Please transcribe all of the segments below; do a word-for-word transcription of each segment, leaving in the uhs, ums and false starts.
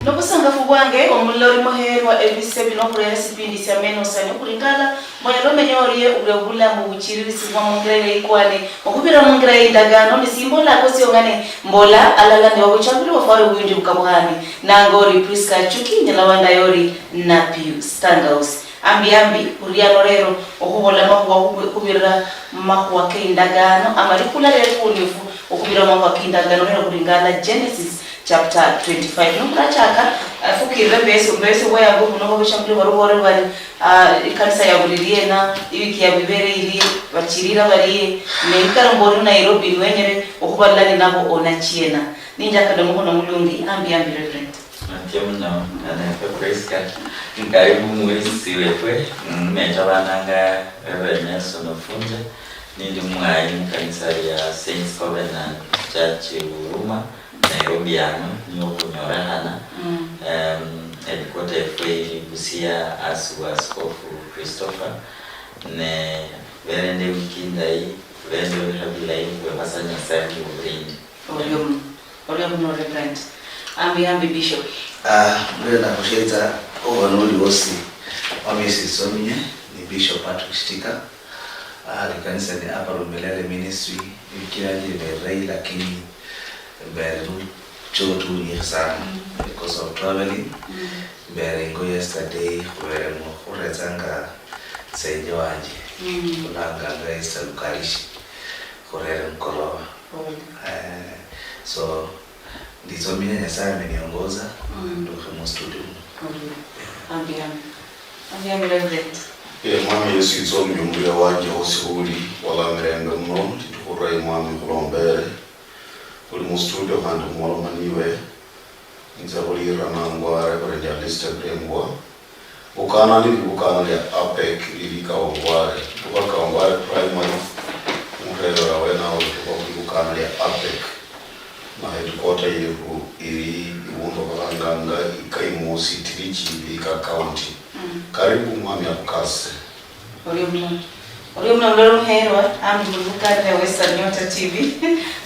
Nobusangafu bwange omulori muheerwa ebise bino okhurera esipindi sia Meno Sani okhulingala mbu onyala omenya orie ule obulamu buchiririsibwa mungira eyo ikwani okhubira mungira ye indagano nisimbola ako siong'ane mbola alala ne wabuchambuli wafwari obuyunji bukabuhani nanga ori Prisca Chuki nyala wandaye ori Napiu Stangausi. Ambi ambi, khuriano rero okhubola amakhuwa khubirira mumakhuwa keindagano, ama likhula rero khulifu okhubirira mumakhuwa keindagano rero khuringala Genesis chapter twenty-five. Nokhurachaka, eh, fukirire mbesi, mbesi obweyangu buno bwabashambulia bari bore bari, ah, ikanisa ya buli liena, iwiki ya bibere ili, bachirira barie, ne ikara mbori Nairobi niwenyere okhubalula ninabo onachiena. Ninjaka ndomukhono mulungi, ambi ambi Reverend. Atye muno, nanefe Prisca. Karibu mwisi wefwe, mm, mecha bananga Reverend Nelson Ofunja, nindi mwayi mukanisa lia Saints Covenant Church Huruma, Nairobi ano, niyo khunyolekhana. Mm. Em, headquarter efwe ili Busia, asi wa Askofu Christopher. Ne bere nde wiki ndayi, bere nde bikha bilayi, khwebasa Nyasaye khubulindi. Orio muno, orio muno Reverend. Ambi, ambi Bishop. Ah, mbere nakhushetsa oba noli wosi, wamisi sominye, ni Bishop Patrick Shitika. Ah, likanisa ni Upper Room Milele Ministry, iwiki yanje ibe ilayi, lakini mbere nuchotunikhi sana because of traveling. Mm. Mbere ingo yesterday, khubere mu-, khuretsanga senge wanje. Mm. Khulanganga Esther Lukalishi, khurere mukoloba. Pole. Eh, so, nditsomia Nyasaye ameniongoza, mm, ndukhe mu studio muno. Pole. Yeah. Ambi, ambi. Ambi, ambi, Reverend. Eh, Mwami Yesu, itsomia omubiri wanje wosi khuli, wala mirembe muno, nditukhurira Mwami khulombere. Khuli mu studio khandi khumoloma niwe. Inze khulira nangwa Reverend Alistair Grengwa. Bukana ni libukana lia APEC lili Kawangware. Tuka Kawangware Primary, mukhelo ya wena awo tuka khuli bukana lia APEC. Na headquarter yefu ili ibundu balanganga Ikaimosi Tirichi, Vihiga County. Mm. Karibu mwami akukase. Orio muno. Orio muno mulolo muherwa, ambi muli bukanda ya Western Nyota T V.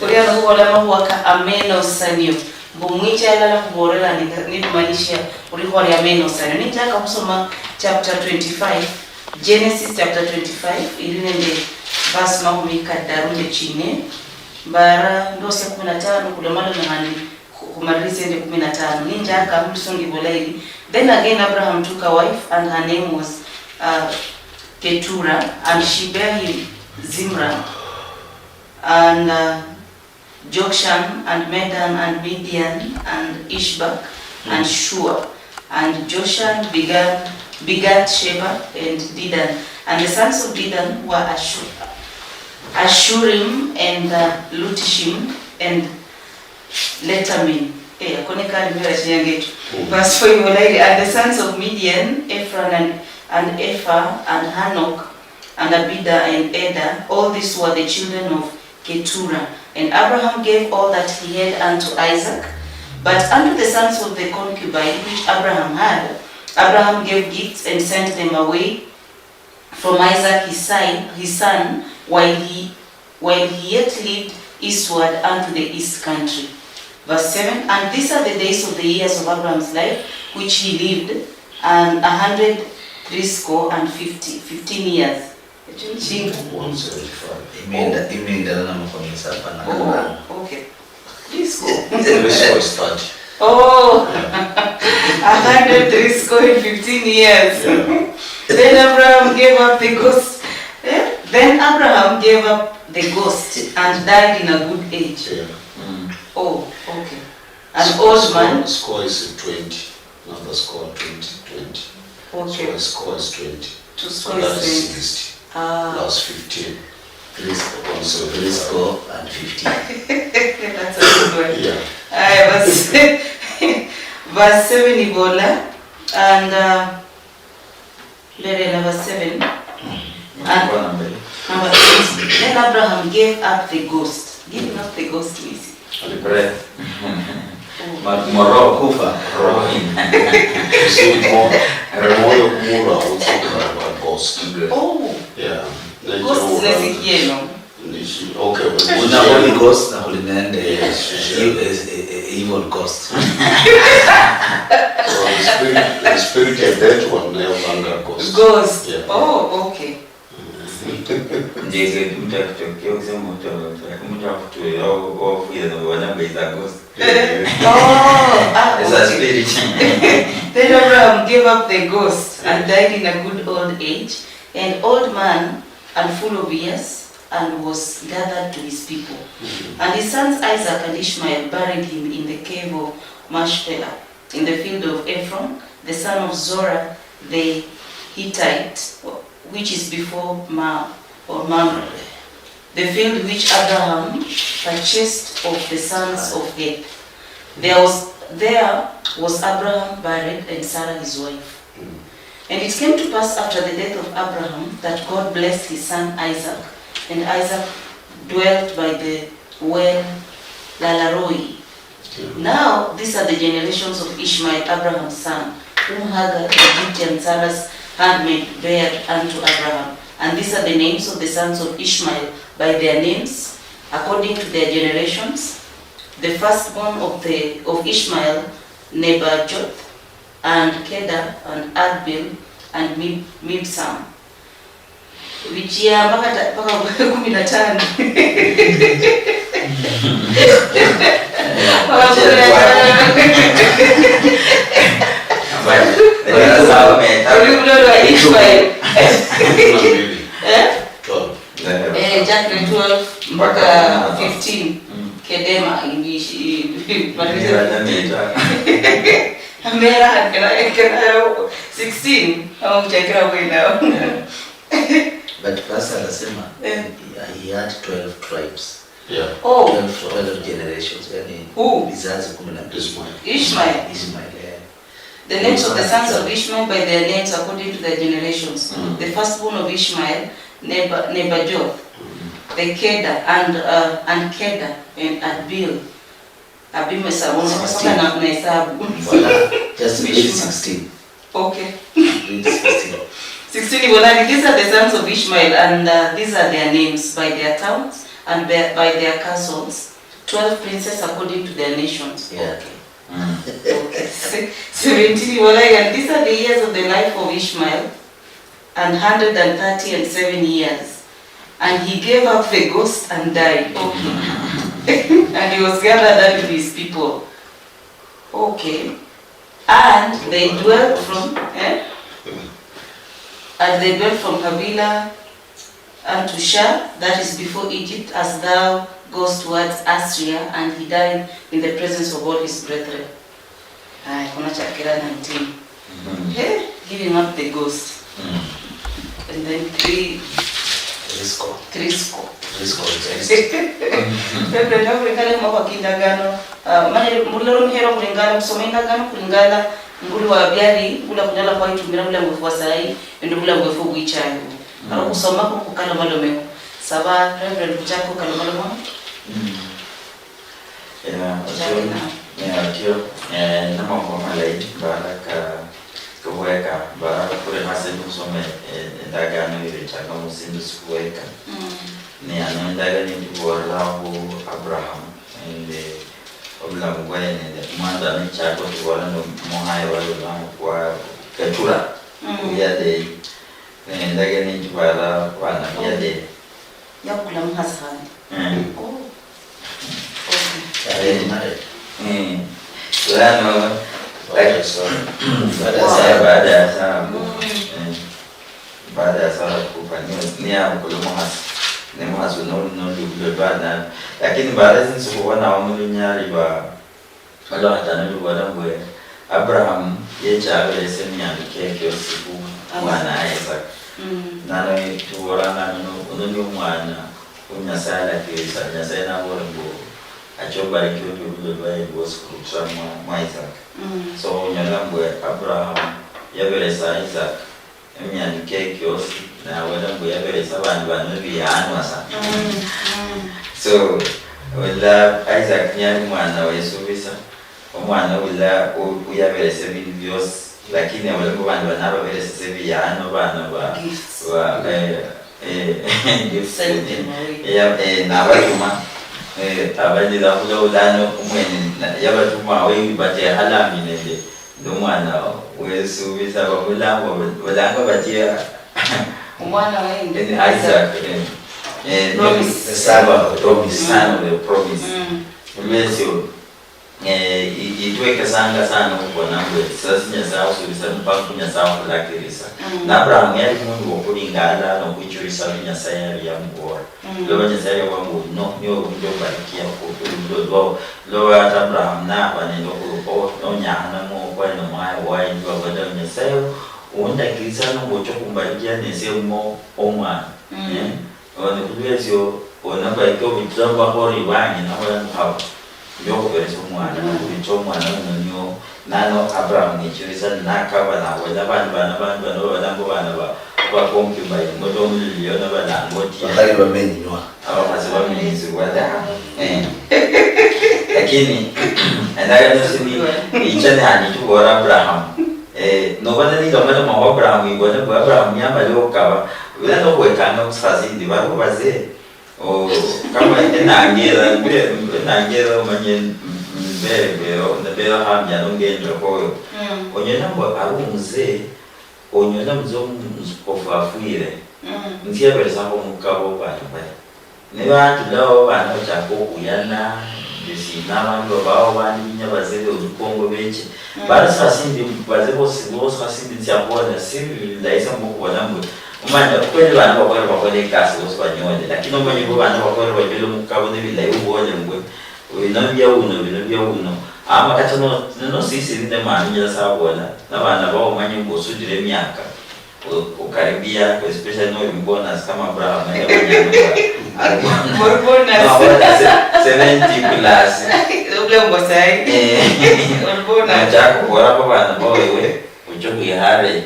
Orio ano khubola amakhuwa ka ameno sanio. Mbu mwiche alala khubolela ni-, nibimanishia olikhuwa lia ameno sanio. Ninjaka khusoma chapter twenty-five, Genesis chapter twenty-five, ili nende verse makhumi kadaru nde chine. Mbara ndosia kumi na tano, kulomalome khandi khu-, khumalire tsiende kumi na tano. Ninjaka, Olusungu ibola iri, "Then again Abraham took a wife, and her name was, uh, Keturah, and she bare him Zimran, and, uh, Jokshan, and Medan, and Midian, and Ishbak, and Shua, and Joshan began, begat Sheba and Dedan. And the sons of Dedan were Ashu-, Ashurim and, uh, Lutishim and Letamin." Eh, ako ni kali mera chinyanga echo. Mm. Verse four ibola iri, "And the sons of Midian, Ephran and, and Epher, and Hanok, and Abida, and Eda, all these were the children of Keturah. And Abraham gave all that he had unto Isaac, but unto the sons of the concubine which Abraham had, Abraham gave gifts and sent them away from Isaac his son, his son, while he, while he yet lived eastward unto the east country." Verse seven, "And these are the days of the years of Abraham's life, which he lived, and a hundred threescore and fifty, fifteen years." Echo ni shinga? One seventy-five. Iminda, oh, iminda na makhomi saba na karano. Oh, okay. Threescore. Threescore is thirty. Oh. Yeah. A hundred threescore in fifteen years. Yeah. Then Abraham gave up the ghost. Eh? Then Abraham gave up the ghost and died in a good age. Yeah. Mm. Oh, okay. An old man. Score, score is twenty. Number score twenty, twenty. Okay. So a score is twenty. Two score is twenty. So that is sixty. Ah. Plus fifteen. Three score, so three score and fifteen. That's a good one. Yeah. Aya, verse, verse seven ibola, and, uh, lele number seven. Mm. And number eight. Then Abraham gave up the ghost. Giving up the ghost means? The breath. Ma-, moroho kufa, roho in. You see, mo-, moyo kumula, also called a ghost. Oh. Yeah. Ghost is less yellow. Nishi-, okay, but khuli na Holy Ghost na khuli nende, yes, eh, yes, eh, eh, evil ghost. That one nayo kanga ghost. Ghost. Yeah. Oh, okay. Ndege mtu akitokea kusema mtu mtu akutwera au au kuya na wana mgeza ghost. Oh, ah, It's a okay. Spirit. Then Abraham gave up the ghost and died in a good old age, an old man and full of years, and was gathered to his people. And his sons Isaac and Ishmael buried him in the cave of Machpelah, in the field of Ephron, the son of Zohar the Hittite, which is before Mamre, or Mamre, the field which Abraham purchased of the sons of Heth. There was, there was Abraham buried, and Sarah his wife. And it came to pass after the death of Abraham that God blessed his son Isaac, and Isaac dwelt by the well Lahairoi. Now these are the generations of Ishmael, Abraham's son, whom Hagar the Egyptian, Sarah's handmaid, bare unto Abraham. And these are the names of the sons of Ishmael by their names, according to their generations. The firstborn of the, of Ishmael, Nebajoth, and Kedar, and Adbeel, and Mib-, Mibsam. Bichia mpaka ta-, mpaka kumi na tano. Mpaka kumi na tano. Uli mtoto wa Ishmael. Eh? Twelve. Eh, chapter twelve mpaka fifteen. Kedema, English, Mera, kana, kana sixteen, au mchakira bwena. But pastor anasema Eh. he had twelve tribes. Yeah. Oh, twelve, twelve generations. Yani Who? Vizazi kumi na mbili. Ishmael. Ishmael. Ishmael, yeah. The names of the sons of Ishmael by their names according to their generations. Mm. The firstborn of Ishmael, Neba-, Nebajoth, the Kedar, and, uh, and Kedar, and Adbeel. Abimesa, wana kusoma na, na hesabu. Voilà. Just read Ishmael. sixteen. Okay. Read sixteen. Sixteen, Ibolani, these are the sons of Ishmael, and, uh, these are their names by their towns and by, by their castles, twelve princes according to their nations. Yeah. Okay. Okay. Se-, seventeen, Ibolani, and these are the years of the life of Ishmael, an hundred and thirty and seven years. And he gave up the ghost and died. And he was gathered unto his people. Okay. And they dwelt from, eh? And they dwelt from Havilah unto Shur, that is before Egypt, as thou goest towards Assyria, and he died in the presence of all his brethren. Aya, kuna chakira nineteen. Hey, giving up the ghost. And then three, Three score. three score. Three score. Bebe, no, kulingana na mwaka kindagano, ah, mane, mulero mihero kulingana, kusoma indagano kulingana, nguli wa byali, ngula kunyala kwa itumira bula mwefu wa sayi, ende bula mwefu bwichayo. Aro kusoma ku kukala malomeo. Saba, Reverend, kuchako kala malomeo. Yeah, otio, yeah, otio, eh, namakhuwa malayi, mbara ka, kakhweka, mbara khuri khase nikhusoma, eh, endagano ivetanga musindu sikhuweka. Ne ano endagano ndivolera khu Abraham, nende obulamu bwaye nende mwanza nichaka otubora ndo muhaye wali obulamu kwa Ketura, kuyadei. Ne endagano ndivolera khubana kuyadei. Yakula mukhasi khandi. Mm. Oh. Are you married? Mm. Lano, Okay, sorry. But sasa that's baada ya Sara kufa. Mm. Baada ya Sara kufa, ni, ni ya mkulu muhasi. Ni muhasi no, no, no, no, no. Lakini baada ya sisi kuona wa mulunyali ba, wala watano ni wala mbwe, Abraham yecha abelese emiyandike kyosi khu mwana Isaac. Nano tubolanga nano, uno ni omwana, u Nyasaye alakirisa, Nyasaye nabola mbu, acha obarikiwe ebibulo byaye biosi khurutira mwa, mwa Isaac. So onyola mbu Abraham yaberesa Isaac emyani kye kyosi, nawera mbu yaberesa abandu bano ebiyanwa sa. So, ola Isaac niyali mwana wesubisa, omwana ula u-, uyaberesa ebindu biosi, lakini ola mbu bandu bano ababeresa ebiyanwa, bana ba, ba, eh, eh, gifts. Send them away. Eya-, eh, nabatuma, eh, abanyira khula ulano omwene na-, yabatuma awe, but ehalami nende Ndi omwana wesuubisa, bamulanga, balanga batia? Omwana wa indi? Eh, Isaac, eh. Eh, promise. The son of the promise. Son of the promise. Mm. Olwesyo, eh, i- itwekesanga sana okubona mbu esisa si Nyasaye ahusuubisa ni mpaka ku Nyasaye akhulakirisa. Mm. Na Abraham yali mundu wokhulingala nokwichurisa lu Nyasaye yali yamubola. Mm. Loba Nyasaye yali yamubola mbu, no, niwe omundu obarikia, okhulula olwao. Loba ata Abraham naba nende okhulukha, nonyakhana muokhwene omwaya waye, nibabola, Nyasaye undakirisa nomba ocha khumbarikia nese mo omwana. Mm. Eh? One khulwesyo, onabarikia obutira mubakhola iwanyi, nabola mukhaba, ndio okhuberesa omwana, mm, nakhubicha omwana muno nio, nano Abraham nichirisa, nakaba, nabola, abandi bana, abandi bano babalanga obana ba, ba concubine, mbola omulili yona balanga otie? Bakhali bamenywa. Abakhasi bamenyisibwa da. Eh. Lakini, endagano sini, icha nani tubora Abraham. Eh, nobona nilomaloma wa Abraham, ibone mbu Abraham yamala okukaba, bila nokhwekanga musifasi indi, baliwo bazee. Oh, kama enangera, mbe-, enangera omanye m-, mbere, mbere, mbere hambya nongenjokhoyo. Mm. Onyola mbu ari omuzee, onyola muzee omu-, omuskofu afwire. Mm. Nsi yaberesakho omukabo obana baye. Nibatulawo abana bachaka okhuyana, nde sina abandu babawo bandi binya bazebe olukongo beche. Mm. Bali sasindi baze bosi bosi khasindi nsia khubola, si bilayi sa mbu khubola mbu, omanya, kweli bana bakhwere bakhola ekasi bosi banyole, lakini omanye mbu bana bakhwere banyole omukabo ne bilayi ubole mbu, bino bia uno, bino bia uno. Ama kata no, no sisi ninde mani nyala sabola, na bana bao omanye mbu osudire emiaka. Ku-, kukaribia, especially noli mubonus kama Abraham, ende mwenyewe ali bonus. Muri bonus. No, bonus, seventy plus. Obula mbo sahi. Eh. Uri bonus. Nachaka kubola kwa bana bo, ewe, ucho kwihare.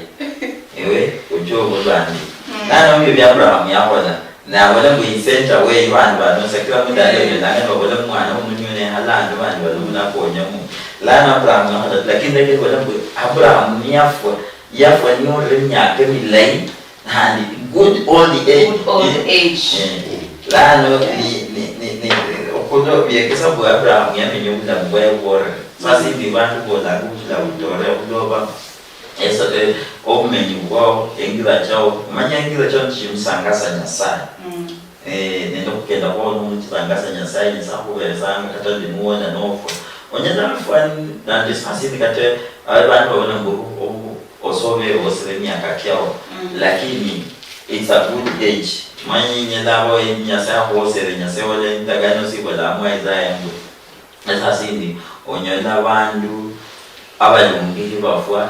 Ewe, ucho obulwani. Mm. Nano bibyo bya Abraham yakhola. Nabola mbu in center way, bandu bano, sakira mundu ali, mm, ebyo nane babola mwana omunyu ne halando, bandu bali munakonyamo. Lano Abraham yakhola, lakini ndakebola mbu Abraham niyafwa, yafwa niyorire emiaka emilayi, khandi good old age. Good old age. Eh, lano ni, ni, ni, ni, okhulo byekesa mbu Abraham yamenya obulamu bwaye bwore. Sasa, mm, ibi bandu bolanga obulamu bwore, okhuloba eso, eh, obumenyi bwao, engira chao, omanye engira chao nishimusangasa Nyasaye. Mm. Eh, nende okhukenda khwao nomuchirangasa Nyasaye, Nyasaye akhuberesanga kata ndi nuwona nofwa. Onyala khufwa nandi sasini kata, eh, bandu babona mbu obu-, osovere wosire emiaka kiao. Mm. Lakini it's a good age. Manyi nyala abo Nyasaye akhuwosere, Nyasaye wala endagano sibola amwa Isaya mbu, esasindi onyola abandu abalungi bafwa,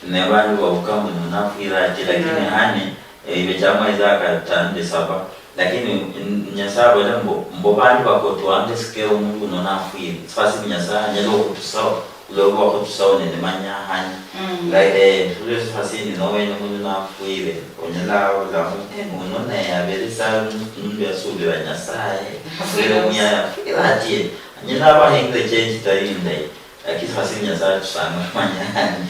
ne bandu babuka mbu munafwire ati, lakini, mm, hani, eh, ibe chamwa Isaya katanu nde saba. Lakini, mm, Nyasaye abola mbu, mbu bandu bakotwanga esikero omundu uno nafwire. Sifasi Nyasaye anyala okhutusawo, khulwa lwa khutusawo nende manyahanya. Mm. Like, eh, khulwa sifasi ndi nowene mundu nafwire, onyala olamu, eh, uno naye abere sa mundu yasubira Nyasaye. Nafwire. Lero muyaya, afwire atie. Anyala abahengire change itali indayi. Lakini khasi Nyasaye atusanga manyani.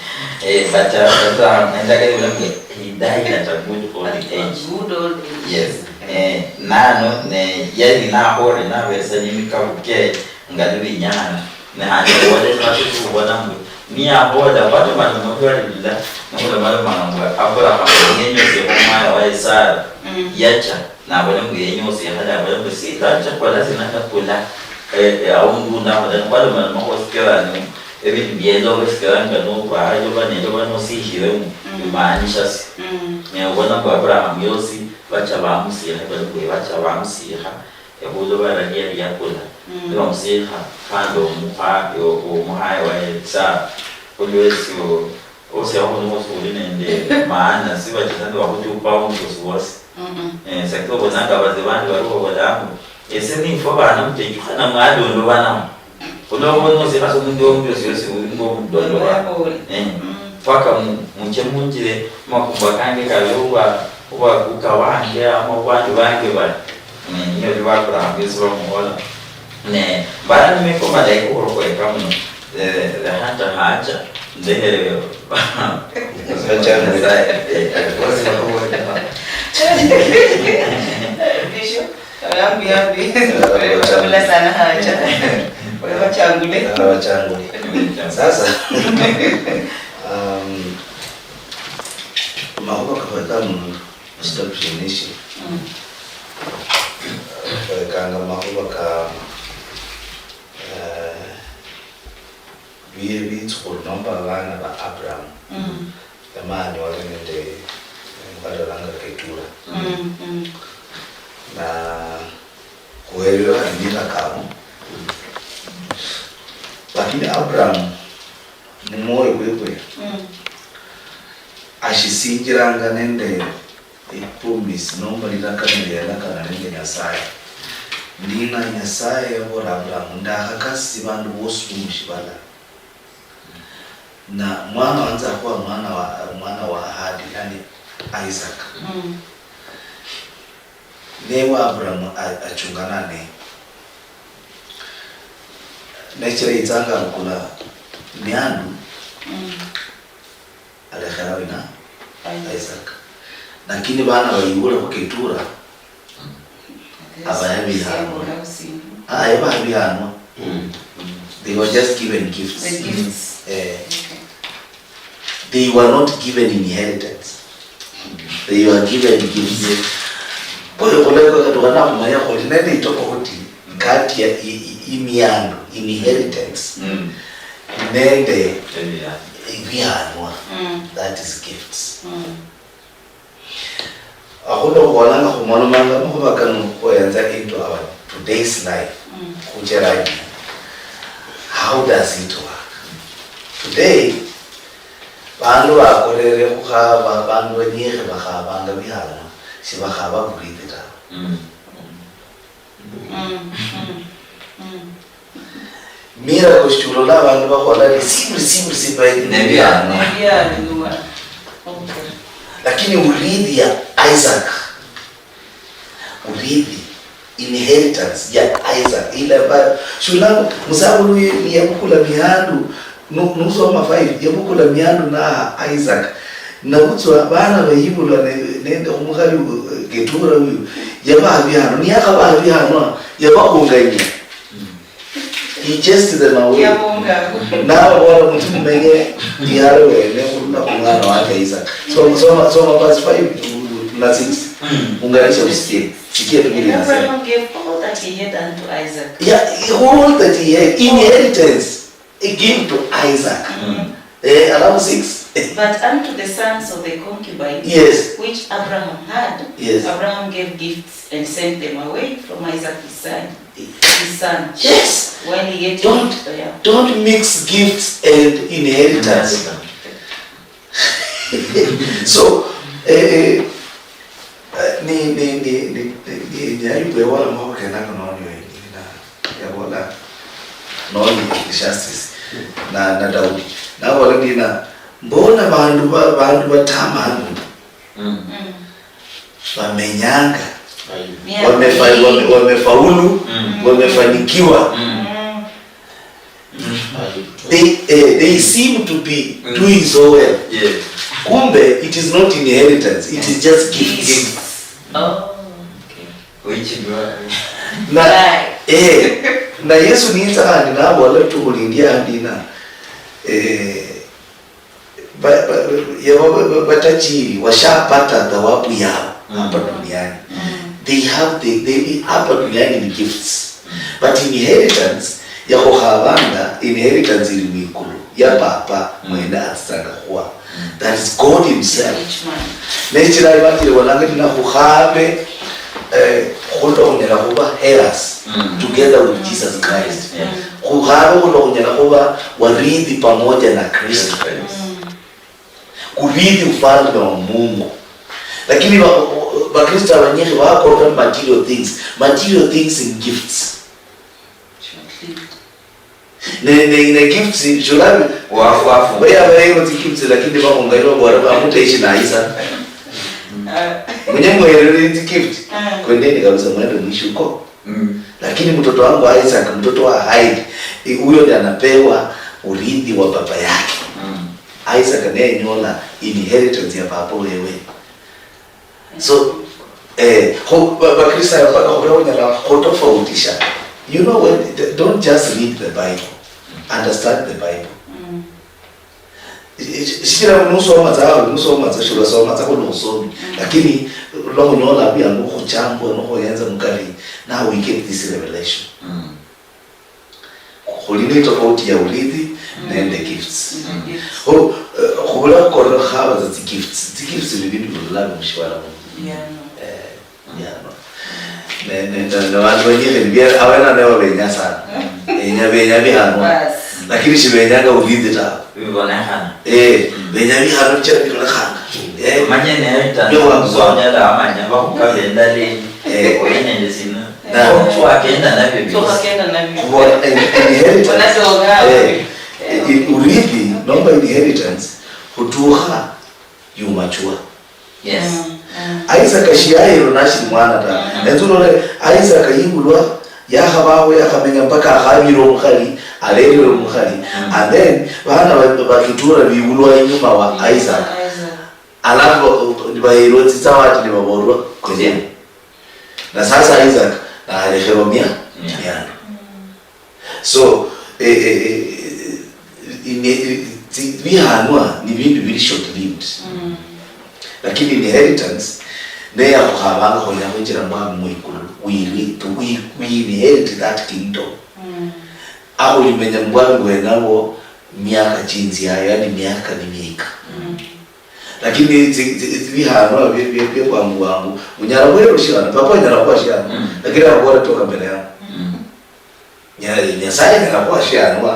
Eh, but, uh, but, um, endagala ibula mbu, he died at a good old age. Good old age. Yes. Eh, nano, ne, yali nakhore, naberesa nimikabu ke, nga nibinyana. Ne handi khole, khasi khubona mbu, niyabola, bado malomo byali bila, nokulomaloma mbu, Abraham, ngenyosie khumwana waye Sara, mm, yacha. Nabola mbu yenya osikhala, nabola mbu sindacha khola sina ndakula, eh, eh, aundi undi akhola, nikhwalomaloma khusikirani, ebindu bielova sikiranga nova, yova nelova nosikhiremo, mm, bimaanisha si? Mm. Ne obona mbu Abraham yosi, bacha bamusikha, bali mbu bacha bamusikha, ekhulova lalia liakula, mm, nibamusikha khandi omukha-, o-, omukhaye waye Sara, khulwesio, osia khuno khuli nende maana, sibachesa nibakhutupa omusosi wosi. Mm-mm. Eh, sakira obonanga abazee bandi bali babola mbu, ese ninfwa bana mutechukhana mwadondobanamo. Khulwa obona osia khasi omundu omundi osiosi uli ngo omudondoba. Babola. Eh, mm, paka mu-, muche munjire makumba kange kabe oba, oba kuka wange ama obwandu bange bali. Eh, niyo lwa Abraham yosi bamuhola. Ne, mbara nimeko malaika okhurokhoyeka muno. Eh, hata hacha, ndekhere. Hacha. Nyasaye, eh, bosi bakhubonya. Bishop, Yambi, yambi. Chakula sana hacha. Wewe wachangule. Ah, wachangule. Sasa, um, makhuwa kakhweka mu establishing nation. Mm. Khwekanga makhuwa ka, eh, bi-, bitsukhulu nomba abana ba Abraham. Mm. Ema anyole nende, eh, balolanga Ketura. Mm, mm. Na khuherera amina kabo. Lakini Abraham, mumwoyo kwekwe, mm, ashisinjiranga nende ipromise nomba lilakano lia yalakana nende Nyasaye. Nina Nyasaye yabola Abraham, ndakhakasi bandu bosi bomushibala. Na mwana wanza khuwa mwana wa, mwana wa ahadi, yani Isaac. Mm. Newe Abraham a-, achungana ne. Nechira yitsanga abukula miandu, mm, alekhera wina? Isaac. Isaac. Lakini bana bayibule khu Ketura, abayabihanwa. Ah, yababihanwa. Mm. They were just given gifts. The gifts. Eh. Okay. They were not given inheritance. They were given gifts. Kwa hiyo, khulekwa katuka nakhumanya khuli nende itofauti kati ya i-, i-, imiandu, inheritance, mm, nende ebihanwa. Mm. That is gifts. Mm. Akhulwa khubolanga khumalomanga makhuba kano khwenza into our today's life. Mm. Khucherania. How does it work? Today, bandu bakorere khukhaba, bandu banyikhi bakhabanga bihanwa, shibakhaba burithi tawe. Mm. Mm, mm, mm. Miracle shiulola abandu bakhola receive, receive, receive, by the nebiano. Nebiano. Okay. Lakini urithi ya Isaac, urithi, inheritance ya Isaac, ile ambayo shulanga musabulu yabukula mihandu, nu-, nusoma five, yabukula mihandu na Isaac. Nabutswa bana bayibulwa ne-, nende omukhali u-, Ketura uyu, yabaha bihanwa, niyakhabaha bihanwa, yabakhunganyia. He chased them away. Yabunga. Nababola muti mumenye yale wene khulula khumwana wanje Isaac. So, soma, soma verse five to, to six. Mm. Unganisha usikie. Sikia tu vile inasema. Abraham gave all that he had unto Isaac. Yeah, all that he had, inheritance, he gave to Isaac. Mm. Eh, alafu six. But unto the sons of the concubine, yes, which Abraham had, yes, Abraham gave gifts and sent them away from Isaac his son. His son. Yes. While he yet lived. Don't, don't mix gifts and inheritance. So, eh, eh, eh, ni, ni, ni, ni, ni, ni, ni aibu ya wala mambo kenako naoni wengi na ya wala naoni Ecclesiastes na, na Daudi. Na wala nina, mbona bandu ba, bandu batamanu, mm, bamenyanga. Ayu. Yeah. Wamefa-, wame-, wamefaulu, mm, wamefanikiwa. Mm. Mm. They, eh, they seem to be, mm, doing so well. Yes. Kumbe, it is not inheritance, it is just gifts. Gifts. Oh, okay. Which one? Na, right, eh, na Yesu nitsa khandi nabola tu khulindi andina, eh, ba-, ba-, yabo ba-, ba-, batajiri washapata thawabu yao, mm, hapa duniani. Mm. They have the, they, hapa duniani ni gifts. Mm. But inheritance ya khukhabanga, inheritance ili mwikulu, ya Papa, mm, mwene atsitsanga khuwa. Mm. That is God himself. Each man. Nechira Evanjili bolanga tina khukhabe, eh, khulonera khuba heirs, mm, together with, mm, Jesus Christ. Yes. Khukhabe khulonera khuba warithi pamoja na Kristo. Yes. Mm. Kurithi ufalme wa Mungu. Lakini ba-, Bakristo abanyikhi bakorera material things. Material things in gifts. Ne, ne, ne gifts, shulabi. Wafu, wafu. Baya, baya, ino tsi gifts, lakini bamunga ino bora bamuta ishi na isa. Ah. Mwenye mwerere tsi gift. Ah. Kwendeni kabisa, mwende mwishuko. Mm. Lakini mtoto wangu Isaac, mtoto wa Hyde, eh, huyo ndiye anapewa urithi wa baba yake. Mm. Isaac naye nyola inheritance ya baba wewe. So, Eh, kho ba- Bakristayo mpaka khube onyala khutofautisha. You know what? Don't just read the Bible. Understand the Bible. Mm. Shi- shi- shichira nusoma tsa, nusoma tsa, shibasoma tsa khuli khusomi. Mm. Lakini lwa khunyola byangu khuchambwa nokhuyenza mukari, now we get this revelation. Mm. Khuli ne tofauti ya urithi nende gifts. Nende gifts. Kho, eh, khubula khukorera khukhaba tsa tsi gifts. Tsi gifts ni bindu birulanga mushibala muno. Yeah, no. Eh, yeah, no. Ne, ne, ne, ne bandu banyikhe nibia, abana nabo benya sana. Benya, benya bihanwa. Bas. Lakini shibenyanga urithi tawe. Bibonekhana. Eh, benya bihanwa bichira bibonekhana. Eh, manye ne ndio wa- kusonyala amanya bakhupa bendale. Eh. Oye nende sina. Na- Chwakenda nabyo byosi. Chwakenda nabyo. Khubona in- inheritance. Wanasonga. Eh, i- urithi, nomba inheritance, khutukha you mature. Yes. Mm, mm. Isaac shiyayero nashili mwana ta. Mm. Enzo lole, Isaac yibulwa, yakhabaho, yakhamenya mpaka akhabire omukhali, alerere omukhali. Mm. And then, bana ba- ba Ketura bibulwa inyuma wa Isaac. Isaac. Alafu ba- bayirwa tsizawadi nibabolwa, "Kwenye." Na sasa Isaac nalekhelwa mia-, miano. So, eh, eh, eh, ine- tsi- bihanwa ni bindu bili short lived. Mm. Lakini inheritance, neyakhuhabanga khwenya khwinjira mubwami mwikulu, we, re- we, we inherit that kingdom. Mm. Akhuli menya mubwami bwenabwo miaka chinziayo, yani miaka ni miika. Mm. Lakini tsi- tsi- tsi- bihanwa bye- bye- bye bwangu bwangu, unyala khwera shiano, papa anyala khuwa shiano, mm, lakini akhubola toka mbele yangu. Mm. Nya- Nyasaye anyala khuwa shiano, mm,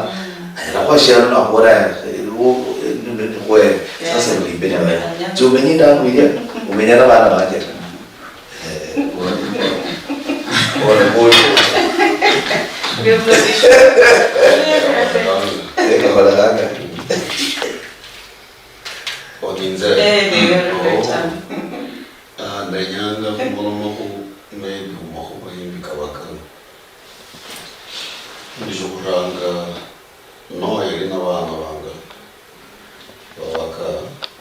anyala khuwa shiano nakhubola, eh, u- eh, ni- ni- ni- khwe, yeah, sasa uli mbele yangu. Yeah. Tsi umenye indangu ilia, umenya na bana banje ta. Eh, pole, pole. Pole, pole. Eka kholanga. Oninze. Eh, ndio, ndio, oh. Ah, ndenyanga khumoloma khu maybe khumakhuba yimbi kabakala. Ndisho khuranga Noah yali na bana banga babaka.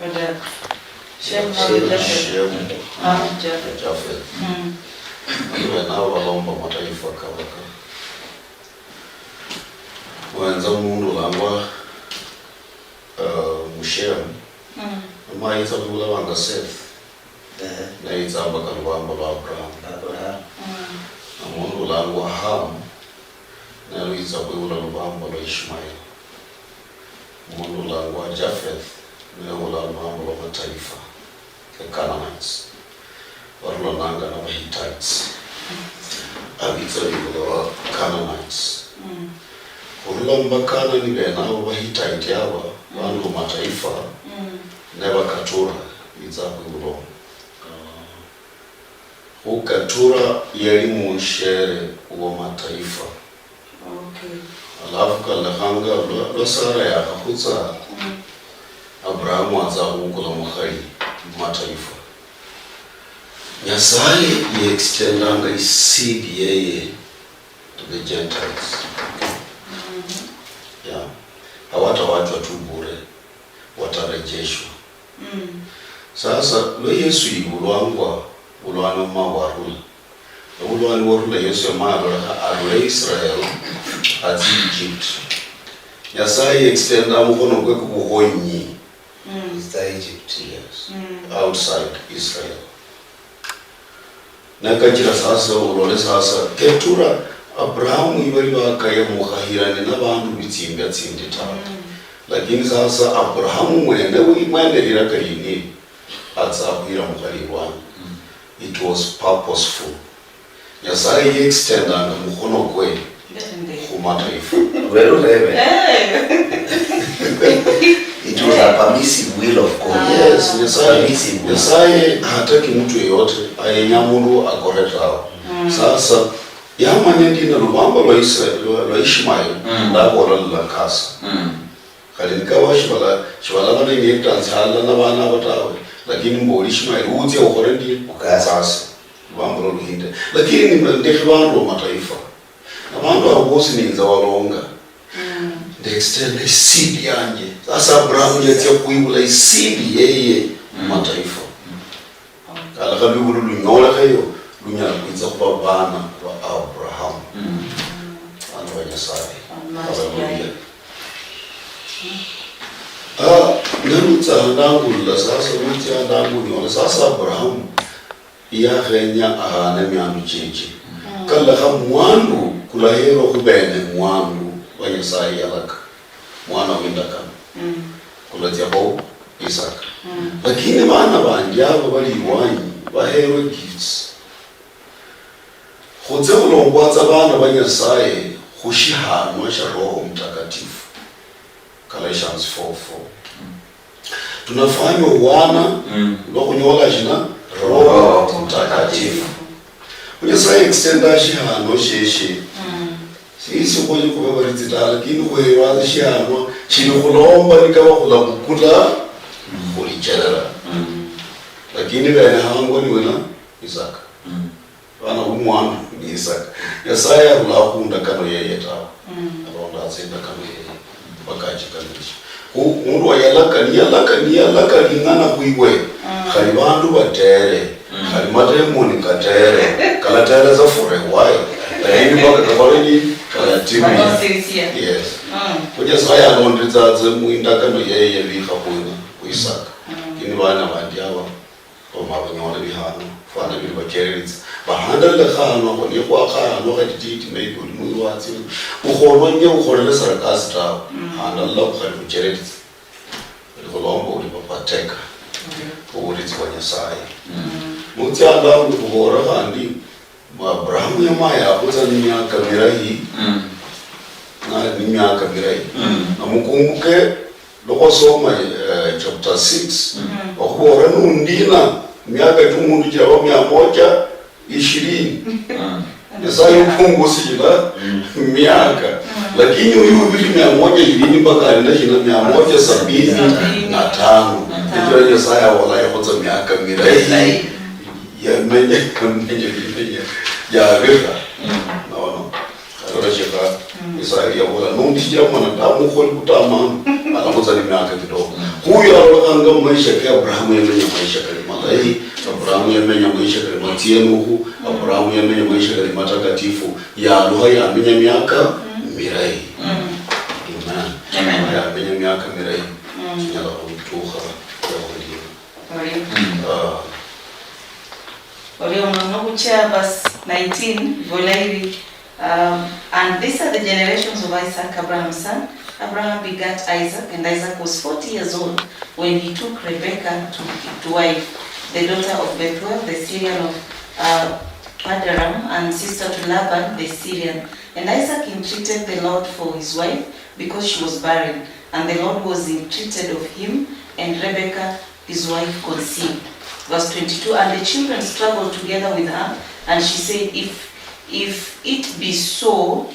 Oja. Shem, Shem, Jafet. Shem, ah, Jafet. Jafet. Mm. Iwe nabo balomba mataifa kabaka. Wenza mundu ulangwa, uh, Mushem. Mm. Ama yitsa khwibula banga Seth. Ehe. Neyitsa mpaka lubambo lwa Abraham. Abraham. Mm. Omundu ulangwa Ham, nalwitsa khwibula lubambo lwa Ishmael. Omundu ulangwa Japheth, neyibula lubambo lwa mataifa, the Canaanites. Barulananga na Bahittites. Abitsa bibula ba Canaanites. Mm. Khurula mu Bakanani bene abo Bahitite aba, mm, bandu ba mataifa, mm, ne Bakatura bitsa khwibulwa. Khu Katura yali mushere wa mataifa. Okay. Alafu kalekhanga lwa, lwa Sara yakhakhutsa, mm, Abrahamu atsa khubukula mukhali mu mataifa. Nyasaye yeextendanga iseed yeye to the Gentiles. Mm-hmm. Yeah. Hawatawachwa tu bure, watarejeshwa. Mm. Sasa, lwa Yesu yibulwangwa, bulwani muma bwarula. Obulwani bwarula, Yesu yamala alolekha arule Israel, atsi Egypt. Nyasaye extenda mukhono kwe kubukhonyi. Mm. It's the Egypt, yes. Mm. Outside Israel. Nakachira sasa olole sasa, Ketura, Abrahamu ibali bakaya mukhahirane nabandu bitsimbia tsindi tawe. Mm. Lakini sasa Abrahamu mwene wi-, mwene liraka lini atsa khwira mukhali ilwanyi. Mm. It was purposeful. Nyasaye yeextendanga mukhono kwe khu mataifa. Lwelo lebe. Eh. It was a permissive will of God. Yes, Nyasaye, permissive will. Nyasaye hataki mtu yeyote, ayenya mundu akore tawe. Mm. Sasa, yamanya ndina lubamba lwa Israel, lwa, lwa Ishmael, mm, ndabola lulakasa. Mm. Khali nikaba shibala-, shibalaba ne inheritance halala na bana abo tawe, lakini mbu oli Ishmael, utsia ukhole ndi? Ukase. Ukase. Lubambo lwa luhinde. Lakini ndekhe bandu ba mataifa. Na bandu abo bosi ninza walonga. Mm. Nde extend seed yanje. Sasa Abraham yatsia kuibula seed yeye mu mataifa. Mm. Kalekha lwivulu lunyolekheyo, lunyala khwitsa khuva vana va Abrahamu. Mm. Vana va Nyasaye. Amen. Hallelujah. Ah, nalutsa ndangulula sasa, nutsia ndangunyola sasa Abrahamu yakhenya ahane miandu chieche. Mm. Kalekha mwandu kulaherwa khubene mwandu wa Nyasaye yalaka, mwana windakano. Mm. Kulatsia khu Isaka. Mm. Lakini bana bandi abo bali iwanyi baherwe gifts. Khutse khulombwatsa bana ba Nyasaye khu shihanwa shia Roho Mutakatifu. Galatians four four. Tunafanywa wana, mm, lwa khunyola shina? Roho Mutakatifu. Khu Nyasaye extenda shihano sheshe. Mm. Sisi khuli khube bali tsitala, lakini khwebasa shihano shili khulomba nikaba khulabukula, mm, khulicherera. Mm. Lakini bene hango ni wena Isaka. Mm. Bana bu mwandu ni Isaka. Nyasaye arula khu ndakano yeye tawe. Mm. Alonda atse indakano yeye. Mpaka achikamilishe. Khu mundu wayalaka, niyalaka, niyalaka ling'ana khwiwe. Mm. Khali bandu batere. Mm. Khali mademoni katere. Kalatere sa for a while. Lakini mpaka kakhole ni, kalatimia. Yes. Mm. Khu Nyasaye alondetsa atse mu indakano yeye yabikha khwina, khu Isaka. Mm. Lakini bana bandi aba Oma banyoole bihano, fwana bili bachereritsa. Bahandalile khahanwa, khwo nikhwakhahanwa khatititi, maybe oli mwirwatsi, ukholwa nye ukholele sarakasi tawe. Mm. Handalila khali khuchereritsa. Oli khulomba oli bapateka. Mm. Oburitsi bwa Nyasaye. Mm. Mutsi andangu khubola khandi, Abrahamu yamaya yakhutsa ni miaka mirahi, mm, nali ni miaka mirahi. Mm. Namukumbuke, lwa khwasoma, eh, chapter six, mm, okhubola nundina miaka chimundu chilaba mia moja ishirini. Mm. Nyasaye upungusishila, mm, miaka. Mm. Lakini uyu ubiri mia moja ishirini mpaka ali na shina mia moja sabini na tano. Sabini na tano. Ndio Nyasaye awola yakhutsa miaka mirahi. Mirahi. Yamenye, yamenye, yamenye, yabikha. Mm. Naona. Aloleshekha, mm, Nyasaye yabola, "Nondichira mwanadamu ukholi kutamanu, alakhutsa ni miaka kidogo." Mm. Khuyu alolekhanga mu maisha ke Abrahamu yamenya maisha kali malayi, Abrahamu yamenya maisha kali matsienukhu, mm, Abrahamu yamenya maisha kali matakatifu, yalukha yamenya miaka, mm, mirayi. Mm. Amen. Amen. Yamenya miaka mirayi, mm, chinyala khutukha, yakhulira. Orio. Mm. Ah. Orio muno nokuchia verse nineteen, ivola iri, um, "And these are the generations of Isaac, Abraham's son. Abraham begat Isaac, and Isaac was forty years old when he took Rebekah to, to wife, the daughter of Bethuel, the Syrian of, uh, Padanaram, and sister to Laban, the Syrian. And Isaac entreated the Lord for his wife, because she was barren, and the Lord was entreated of him, and Rebekah his wife conceived." Verse twenty-two, "And the children struggled together with her, and she said, 'If, if it be so,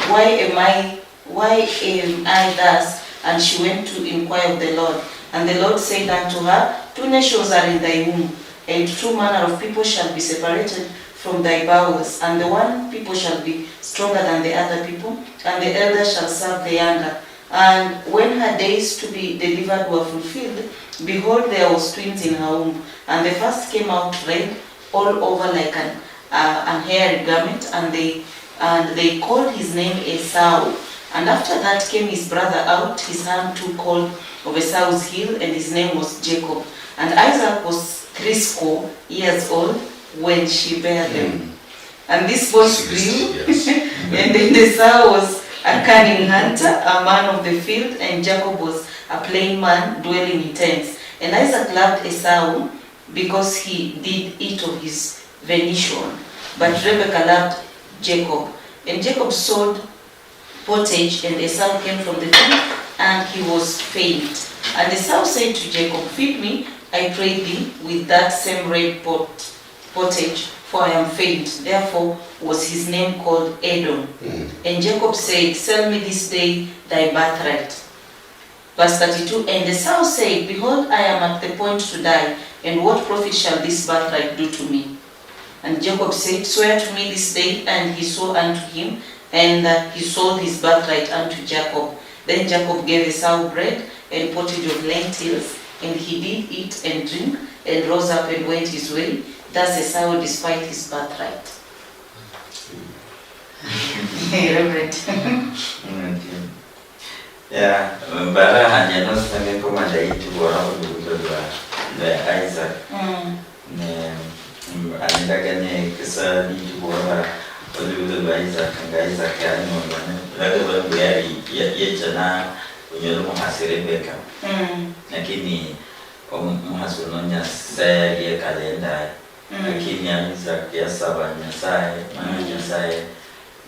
why am I, why am I thus?' And she went to inquire of the Lord. And the Lord said unto her, 'Two nations are in thy womb, and two manner of people shall be separated from thy bowels, and the one people shall be stronger than the other people, and the elder shall serve the younger.' And when her days to be delivered were fulfilled, behold, there was twins in her womb. And the first came out red all over like an, uh, an hairy garment, and they, and they called his name Esau. And after that came his brother out, his hand took hold of Esau's heel, and his name was Jacob. And Isaac was threescore years old when she bare them." Mm. And these boys grew, yes, and then Esau was a cunning hunter, a man of the field, and Jacob was a plain man dwelling in tents. And Isaac loved Esau because he did eat of his venison, but Rebekah loved Jacob. And Jacob sowed pottage, and Esau came from the field, and he was faint. And Esau said to Jacob, "Feed me, I pray thee, with that same red pot-, pottage, for I am faint." Therefore was his name called Edom. Mm. And Jacob said, "Sell me this day thy birthright." Verse thirty-two, and Esau said, "Behold, I am at the point to die, and what profit shall this birthright do to me?" And Jacob said, "Swear to me this day." And he swore unto him, and, uh, he sold his birthright unto Jacob. Then Jacob gave Esau bread and pottage of lentils, And he did eat and drink, and rose up and went his way. Thus Esau despised his birthright. Reverend. Ya, mbara hanya nosanga koma ndaiti bora kudukudo lwa lwa Isaac. Mm. Ne mm, anendagane kisa niiti bora kudukudo lwa Isaac, nga Isaac yali nomba ne lake bambu yali yechana kunyola omukhasi Rebecca. Mm. Lakini omukhasi uno Nyasaye yali yekala endaye. Mm. Lakini Isaac yasaba Nyasaye, mana Nyasaye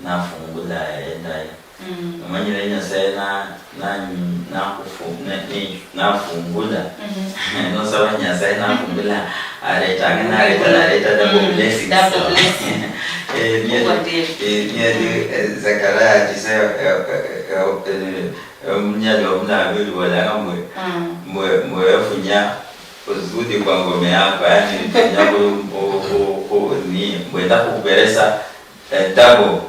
nafungula endaye. Mm. Omanyire Nyasaye na na nakufu ne ne nafungula. Mm-hmm. Nosaba Nyasaye nafungula aretanga nareta nareta double blessings. Double blessings. Eh, niye- Uko ndiye. Eh, niye- eh, Zakaria atise eh, eh, eh, eh, omunyali omunabiri bolanga mbwe Mm. mbwe mbwe wefunya uzudi kwa ngome yako, yani funya ku ku ku ku ni mbwe ndakuberesa eh, double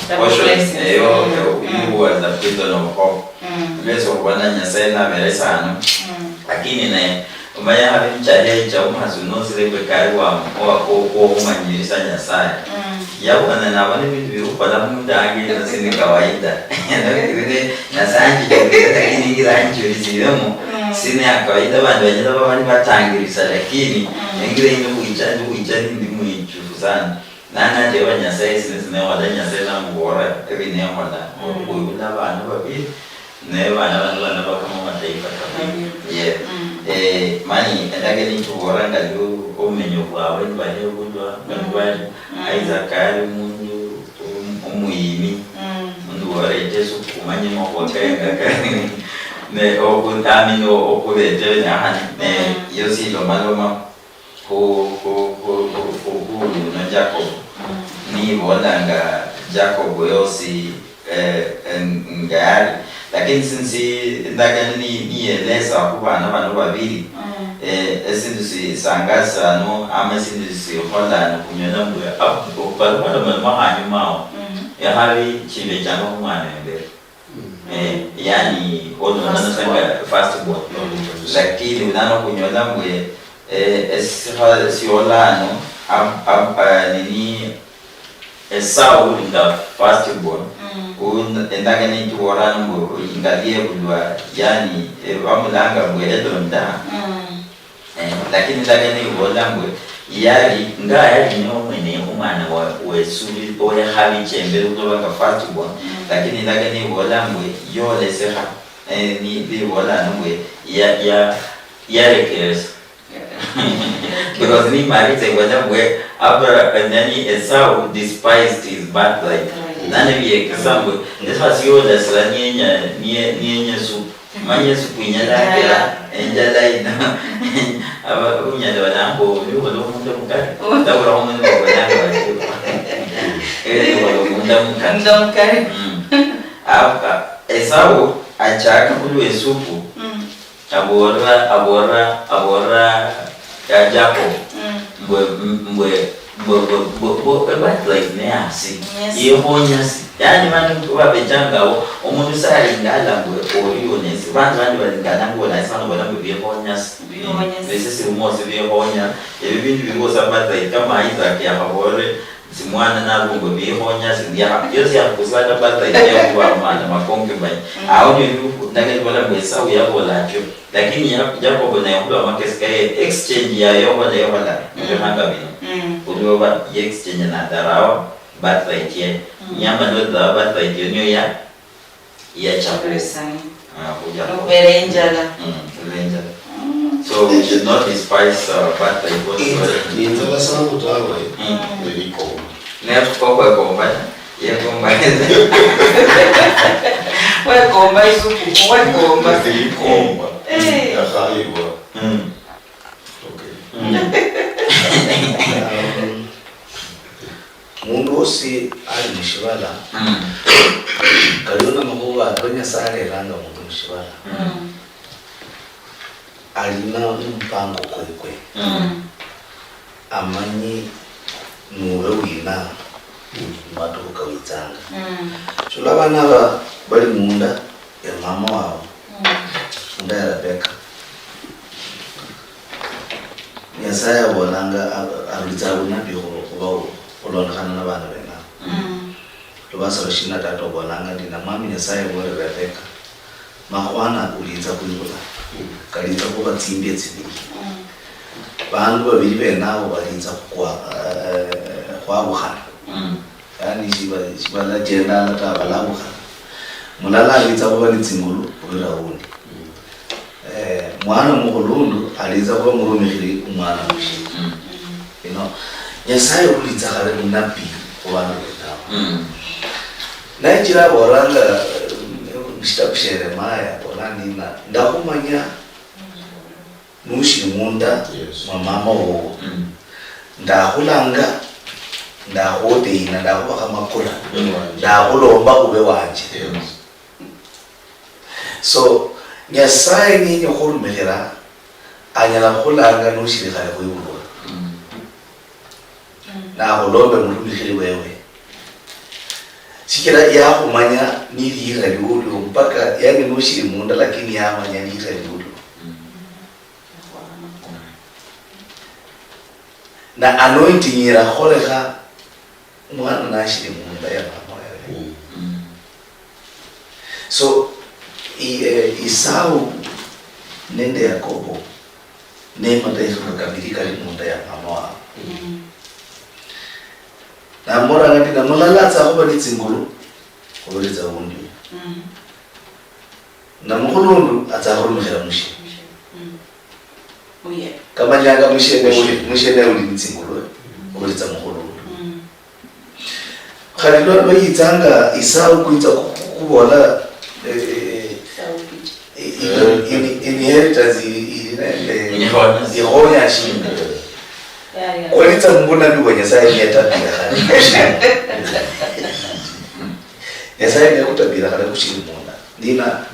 Double portion blessings. Eyo Mm. You was the prison of hope. Mm. Lwesi okubona Nyasaye nabere sano. Mm. Lakini ne omanya habe nichahecha omuhasi uno osirebe kari wa wa- wo- wokhumanyirisa Nyasaye. Mm. Yabona nabona ebintu biri khukhola mundange ino sini kawaida. Nabirire Nyasaye anjichulise lakini ngira anjichulisiremo Mm. sini ya kawaida, bandu banyala baba nibatangirisa lakini Mm. engira ino khwicha ndi khwicha nindi mwichufu sana. Nana ndeba Nyasaye sine sinekhola, Nyasaye namuboolera ebinekhola, mm. Wibula abana babiri, ne bana bano banaba kama amataifa kabiri. Babiri. Yeah. Mm. Eh, mani endagano echiboolera nga lio obumenyo bwabwe nibali ebulwa, nga mm. Nibali, mm. Isaac ali omundu om- omuyimi, mm. Mundu wareta esuku, kumanya emakhuwa kaye nga kali, ne oku- I mean, o- okhureta ebinekhani, ne mm. Yosi ilomaloma. Khu, khu, khu, khu, khu, khu luno Jacob, mm. Nibolanga Jacob yosi, eh, eh, nga yali. Lakini since endagano ni- niyelesa khu bana bano babiri, mm. Eh, esindu sisangasano ama esindu sikholano khunyola mbwe ab- bali khwalomaloma hanyuma awo, mm. Ehabi chibechanga khumwana wembere. Eh, yani, ono first born. First born. Mm. Lakini unano kunyola mbwe, eh, esiha siolano, ab- ab- eh, nini, Esau nga first born. Mm. Un- endagano nitubolano mbwe nga liebulwa, yani, eh, bamulanga mbwe Edom da. Mm. Eh, lakini endagano ibola mbwe yali nga yali niye omwene omwana wa- wesubi- owekhabi chembere khulobanga first born. Mm. Lakini endagano ibola mbwe yolesekha, eh, ni- nibola ano mbwe ya- ya- yarekeresa. Because nimaritsa ibola mbwe Abra- eh, nani, Esau despised his birthright. Right. Nani biyekesa mbwe esasi yolasira nienya nie- nienya supu. Manye esupu inyala akira enjala ino. Aba- obunyala balanga oli ola omundu omukali. Ndabula omundu obalanga bati, eli ola omundu omukali. Omundu omukali. Mm. Aba- Esau achaka khulwa esupu. Mm. Aborera aborera aborera ya Jacob. Mm. Mbwe mbwe Bo- bo- bo- bo- ebirthright ne asi. Yes. Yehonya si, yani mani babechangao omundu salinga alambwe orio nesi bandu bandi balingana ngo nasi bano bola mbu behonya si. Behonya si. Bese sirimosi behonya. Ebi bindu biriwo sa birthright kama Isaac yakhabolere simwana nabwo mbu behonya si, yakha- yosi yakhakusata birthright yakuba mwana makonge mai. Mm. Awo ndio ndakali bola mbu Esau yabola atyo. Lakini ya- Jacob naye khulwa amakesi kaye exchange yaye yokhola yokhola mubikhanga bino. Mm. Khulwa oba ye exchange nadharawa birthright ye. Mm. Nyama nodharawa birthright yo niyo ya ya chakula. Chakula sani. Ah, khuja. Nokubera enjala. Mm, khulwa enjala. Mm. So we should not despise our birthright whatsoever. Ni inzala sana mutawe. Mm. Nilikoma. Nefuka okwekomba ta? Yekomba. Wekomba isuku, wekomba. Yekomba. Eh. Yakhayibwa. Mm. Okay. Mm. Um, mundu wosi ali mushivala, mm. Kaliwo namakhuva ako Nyasaye aleranga mundu mushivala. Mm. Ali na- nomupango kwekwe. Mm. Amanyi nuwe wina mumatukhu kawitsanga. Mm. Shola abana aba bali munda ya mama wabo, mm. Munda ya Rebeka. Nyasaye abolanga, a-, arulitsa bunabi khu-, khuba-, khulondokhana na bana benabo. Mm. Lubasa lwa shina tata obolanga ndi, na Mwami Nyasaye abole Rebeka, makhwana ulitsa khwibula, kalitsa khuba tsimbia tsibili. Mm. Bandu babili benabo balitsa khukwa-, eh, khwabukhana. Mm. Yaani shiba-, shibalachendanga ta, balabukhana. Mulala alitsa khuba ni tsingulu khurula wundi. Mm. Eh, mwana mukhulundu alitsa khuba murumikhili umwana mushe. Mm. You know, Nyasaye ulitsa khale munabi khubandu benabo. Mm. Naichira abolanga, eh, mushitabu shia Yeremia, abolanga nina, ndakhumanya nushili munda, yes, mwa mama wowo. Mm. Ndakhulanga, ndakhuodeina, ndakhubakha makula, ube wanje, ndakhulomba ube wanje. Yes. So, Nyasaye nienya khurumikhira, anyala khukhulanga nushili khale khwibulwa. Mm. Nakhulombe murumikhili wewe. Shichira yakhumanya nilira liulio mpaka, yani, nushili munda, lakini yamanya nilira liulio. Mm. Na anointing irakholekha mwana nashili munda ya mama wewe. Mm. So, i-, eh, Esau nende Yakobo ne madaikha kabili kali munda ya mama wabo. Mm. Nambolanga ndi, na mulala atsa khuba ni tsingulu khulolitsa wundi. Mm. Na mukhulundu atsa khurumikhira mushe. Mm. Kamanyanga mushe ne uli, mushe ne uli ni tsingulu, eh, khulolitsa mukhulundu. Mm. Khali lwa, lwa yitsanga Esau kwitsa khu-, khu-, khubola, eh, eh, eh, i-, i-, in-, inheritance ili, ili nende, ikhonya shinga. Yeah, yeah. Kwalitsa mubunabi bwa Nyasaye niyatabira khale. Nyasaye niyakutabira khale khushili munda. Nina.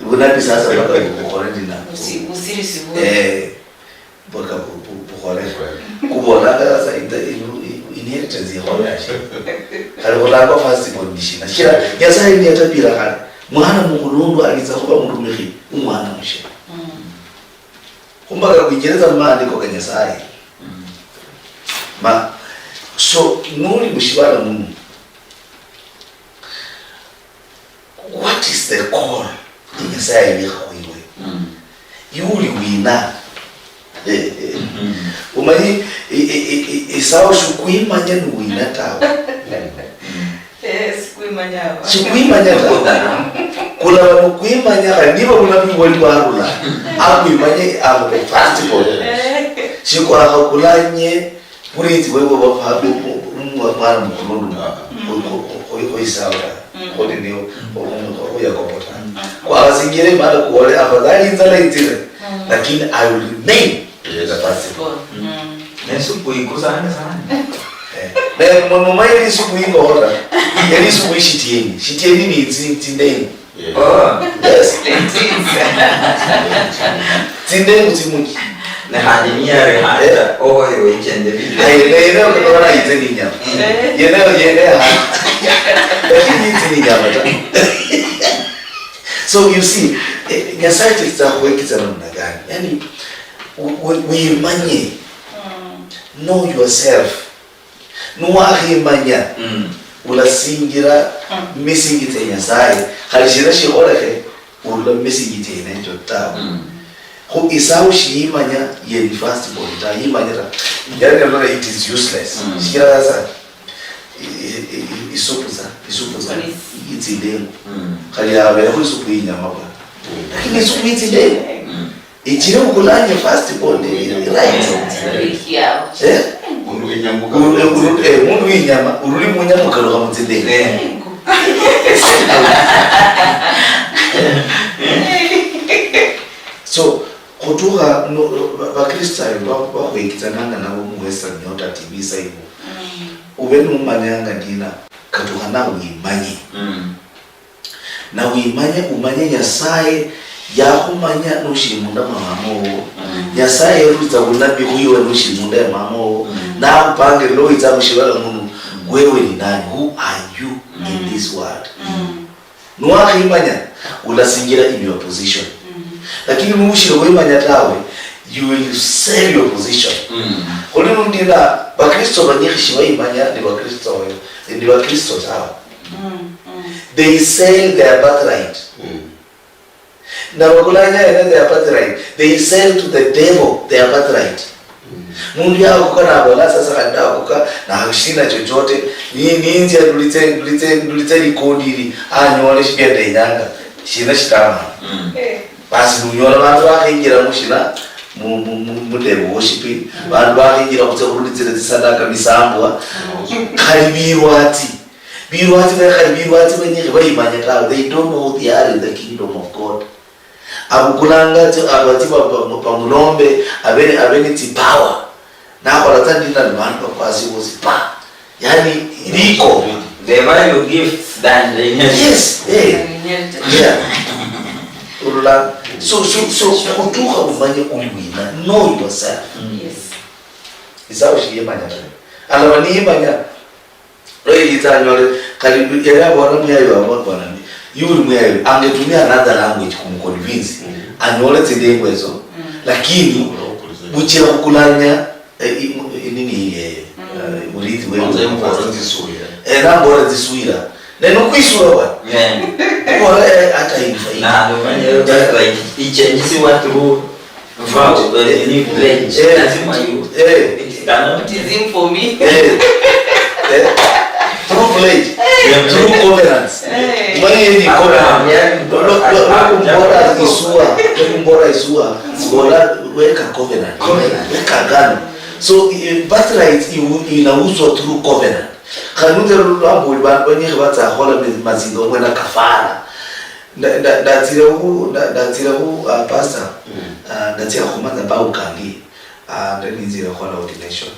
Bunabi sasa mpaka bukhole nina. Usi-, usirisi bu- Eh. Mpaka bu-, bu-, bukhole. Kubolanga sasa in-, in-, inheritance ikhola shi? Khali khulangwa first born ni shina? Shira Nyasaye niyatabira khale, mwana mukhulundu alitsa khuba murumikhi umwana mushe. Mm. Khumpaka khwinjirisa mumaandiko ka Nyasaye. Mm. Ma, so, nuli mushibala muno, what is the call ya Nyasaye yabikha khwiwe? Mm. Iwe uli wina? Mm. Umanyi, i-, i-, i-, i-, Esau shikwimanya ni wina tawe. Mm. Eh, sikwimanya aba. Sikwimanya tawe. Kulaba nokwimanya, khali niba bulamu bwali bwarula, akwimanye, abe first born. Eh. Shikwakhakulanye, Bulinzi bwebwe bwafwa bu-, bu-, bu-, mwa-, mwana mukhulundu mwa-, mm, khu-, khu-, khu-, khu-, khu Esau ta. Mm. Khuli ni khu-, khu-, khu-, khu Yakobo ta. Mm. Kwabasingire imana kuwole, afadhali inzala inzire, mm, lakini I will remain, yes, the first born. Mm. Mm. Ne supu ikusane sana. Eh. Ne mu-, mumanyire isupu ingoho ta. Yali isupu ishitieni. Shitieni ni tsi-, tsindeni. Yes. Oh. Yes. Tsindengu tsimuchi. Ne khandi niyali hanja, eh, oyo ichende bibi. Aye, ne, ne, ukatona itse ni nyama. Mm. Yene, yene, ha. Lakini itse ni nyama ta. So you see, eh, Nyasaye chitsa khuwekitsa namna gani? Yani, we, we, wimanye. Mm. Know yourself. Niwakhimanya, mm, ulasinjira, mm, mumisinji chia Nyasaye, khali shina shikholekhe urula mumisinji chia inecho tawe. Mm. Khu Esau shiyimanya ye ni first born ta, yimanya ta. Yani, alona it is useless. Mm. Shichira sasa, i-, i-, i-, isupu sa, isupu sa, ni itsindengu. Mm. Khali yaberekho isupu yinyama bwana. Mm. Lakini isupu yitsindengu. Mm. Ichire ukulanye first born, eh, right. Eh? Mundu winyama, mundu, eh, mundu winyama, uruli munyama ukalukha mutsinde. Eh. So, khutukha, no, ba-, Bakristayo ba-, bakhwekitsananga nabo mu Western Nyota T V side. Mm. Ube numanyanga ndina, katukha na wimanyi. Mm. Na wimanye, umanye Nyasaye yakhumanya nushili munda mwa mama wowo. Mm. Nyasaye yerulitsa bunabi khuiwe nushili munda ya mama wowo. Mm. Nakhupangirira owitsa mushibala muno, mm, wewe ni nani? Who are you in, mm, this world? Mm. Niwakhimanya, ulasinjira in your position. Mm. Lakini nushili khwimanya tawe, You will sell your position. Mm. Khuli nundila, Bakristo banyikhi shibayimanya ni Bakristo oyo, ni Bakristo tawe. Mm, mm. They sell their birthright. Mm. Na bakulanya ene their birthright. They sell to the devil their birthright. Mm. Mundu yakuka nabola sasa khandi nakuka na shina chochote. Ni, ninzia ndulitse, ndulitse, ndulitse likondiri. Anyole shibia ndenyanga. Shina shitama. Mm. Eh. Basi nunyola bandu bakhinjira mushina, mu, mu, mu, mu devil worship, bandu bakhinjira khutsia khurulitsira tsisadaka misambwa, khali birwatsi. Birwatsi be-, khali birwatsi benyekhe bayimanya tawe. They don't know they are in the kingdom of God. Abukulanga tsi, abatsi ba-, ba-, bamulombe, abe, abe ni tsipower. Nakhola tsa ndina ni bandu bakwasi bosi pa. Yani, liko. They value gifts than the inheritance. Yes, eh. Than inheritance. Yeah. Urula. So, so, so, kutukha umanye uli wina. Know yourself. Mm. Yes. Isawa shiyemanya tawe. Alaba niyemanya. Lwa yitsa anyole, khali yali abola muyayi wa mwa-, bwana ni, "Yu uli muyayi, angetumia another language kumuconvince, mm, anyole tsilengwa ezo, mm, lakini buchira khukulanya, eh, i-, mu-, i-, nini yeye, mm, eh, murithi wewe." Kwanza mbola tsiswira. Eh, nambola tsiswira. Ne nokwisura bwana. Yeah. Mbola, eh, hata infa hii. Na, umanye, eh, like, ichenjisiwa through Vow, eh, ni pledge. Eh. Lazima you, eh, it cannot. It is in for me. Eh. Eh. Through pledge. Yeah. Through covenants. Eh. Mani ni covenant. Abraham, yeah. Lo, lo, lo, lo kumbora Isua. Lo kumbora Isua. Kumbora, weka covenant. Covenant. Weka agano. So, eh, birthright iu-, inauzwa through covenant. Khanunze lwambo bandu banyekhe batsa khola mazinga omwena kafara. Nda-, nda-, ndatsile khu, nda-, ndatsile khu, uh, pastor. Mm. Uh, ndatsile khu madhabahu kandi, uh, nda ninzile khukhola ordination.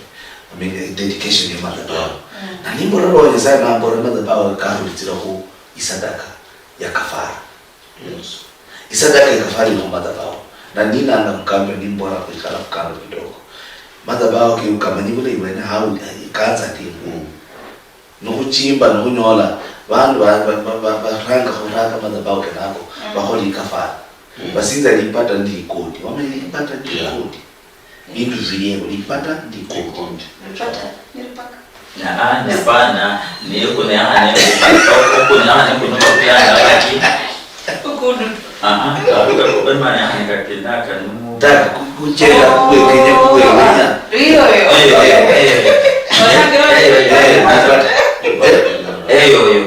I mean, eh, dedication ya madhabahu. Mm. Na nimbola Roho Nyasaye nambola madhabahu karulitsila khu isadaka ya kafara. Yes. Isadaka ya kafara ili khu madhabahu. Na ninanga mkambe nimbola khwikhala khu kando kidogo. Madhabahu ke ukamanyi bulayi bwene hau, eh, kanza ndi. Mm. Nokhuchimba nokhunyola vandu va-, va-, va-, va-, varanga khuraka madhabahu kenako, mm, vakhola ikafara. Mm. Vasinza lipata ndi likodi. Wamanya lipata ndi likodi? Yeah. Vindu vilievo, lipata ndi likodi. Likodi. Lipata, ni lipaka. Aa, hapana, ni kunekhane, kunekhane kuno vakulanga vati. Ukudu. Aha, karuka kuba mani aha nikakenda kanu. Dada, ku-, kuchela, oh, kuwe Kenya, kuwe Kenya. Ndio, ndio. Eh, eh, eh. Eh, eh, eh, eh, eh, yo, yo.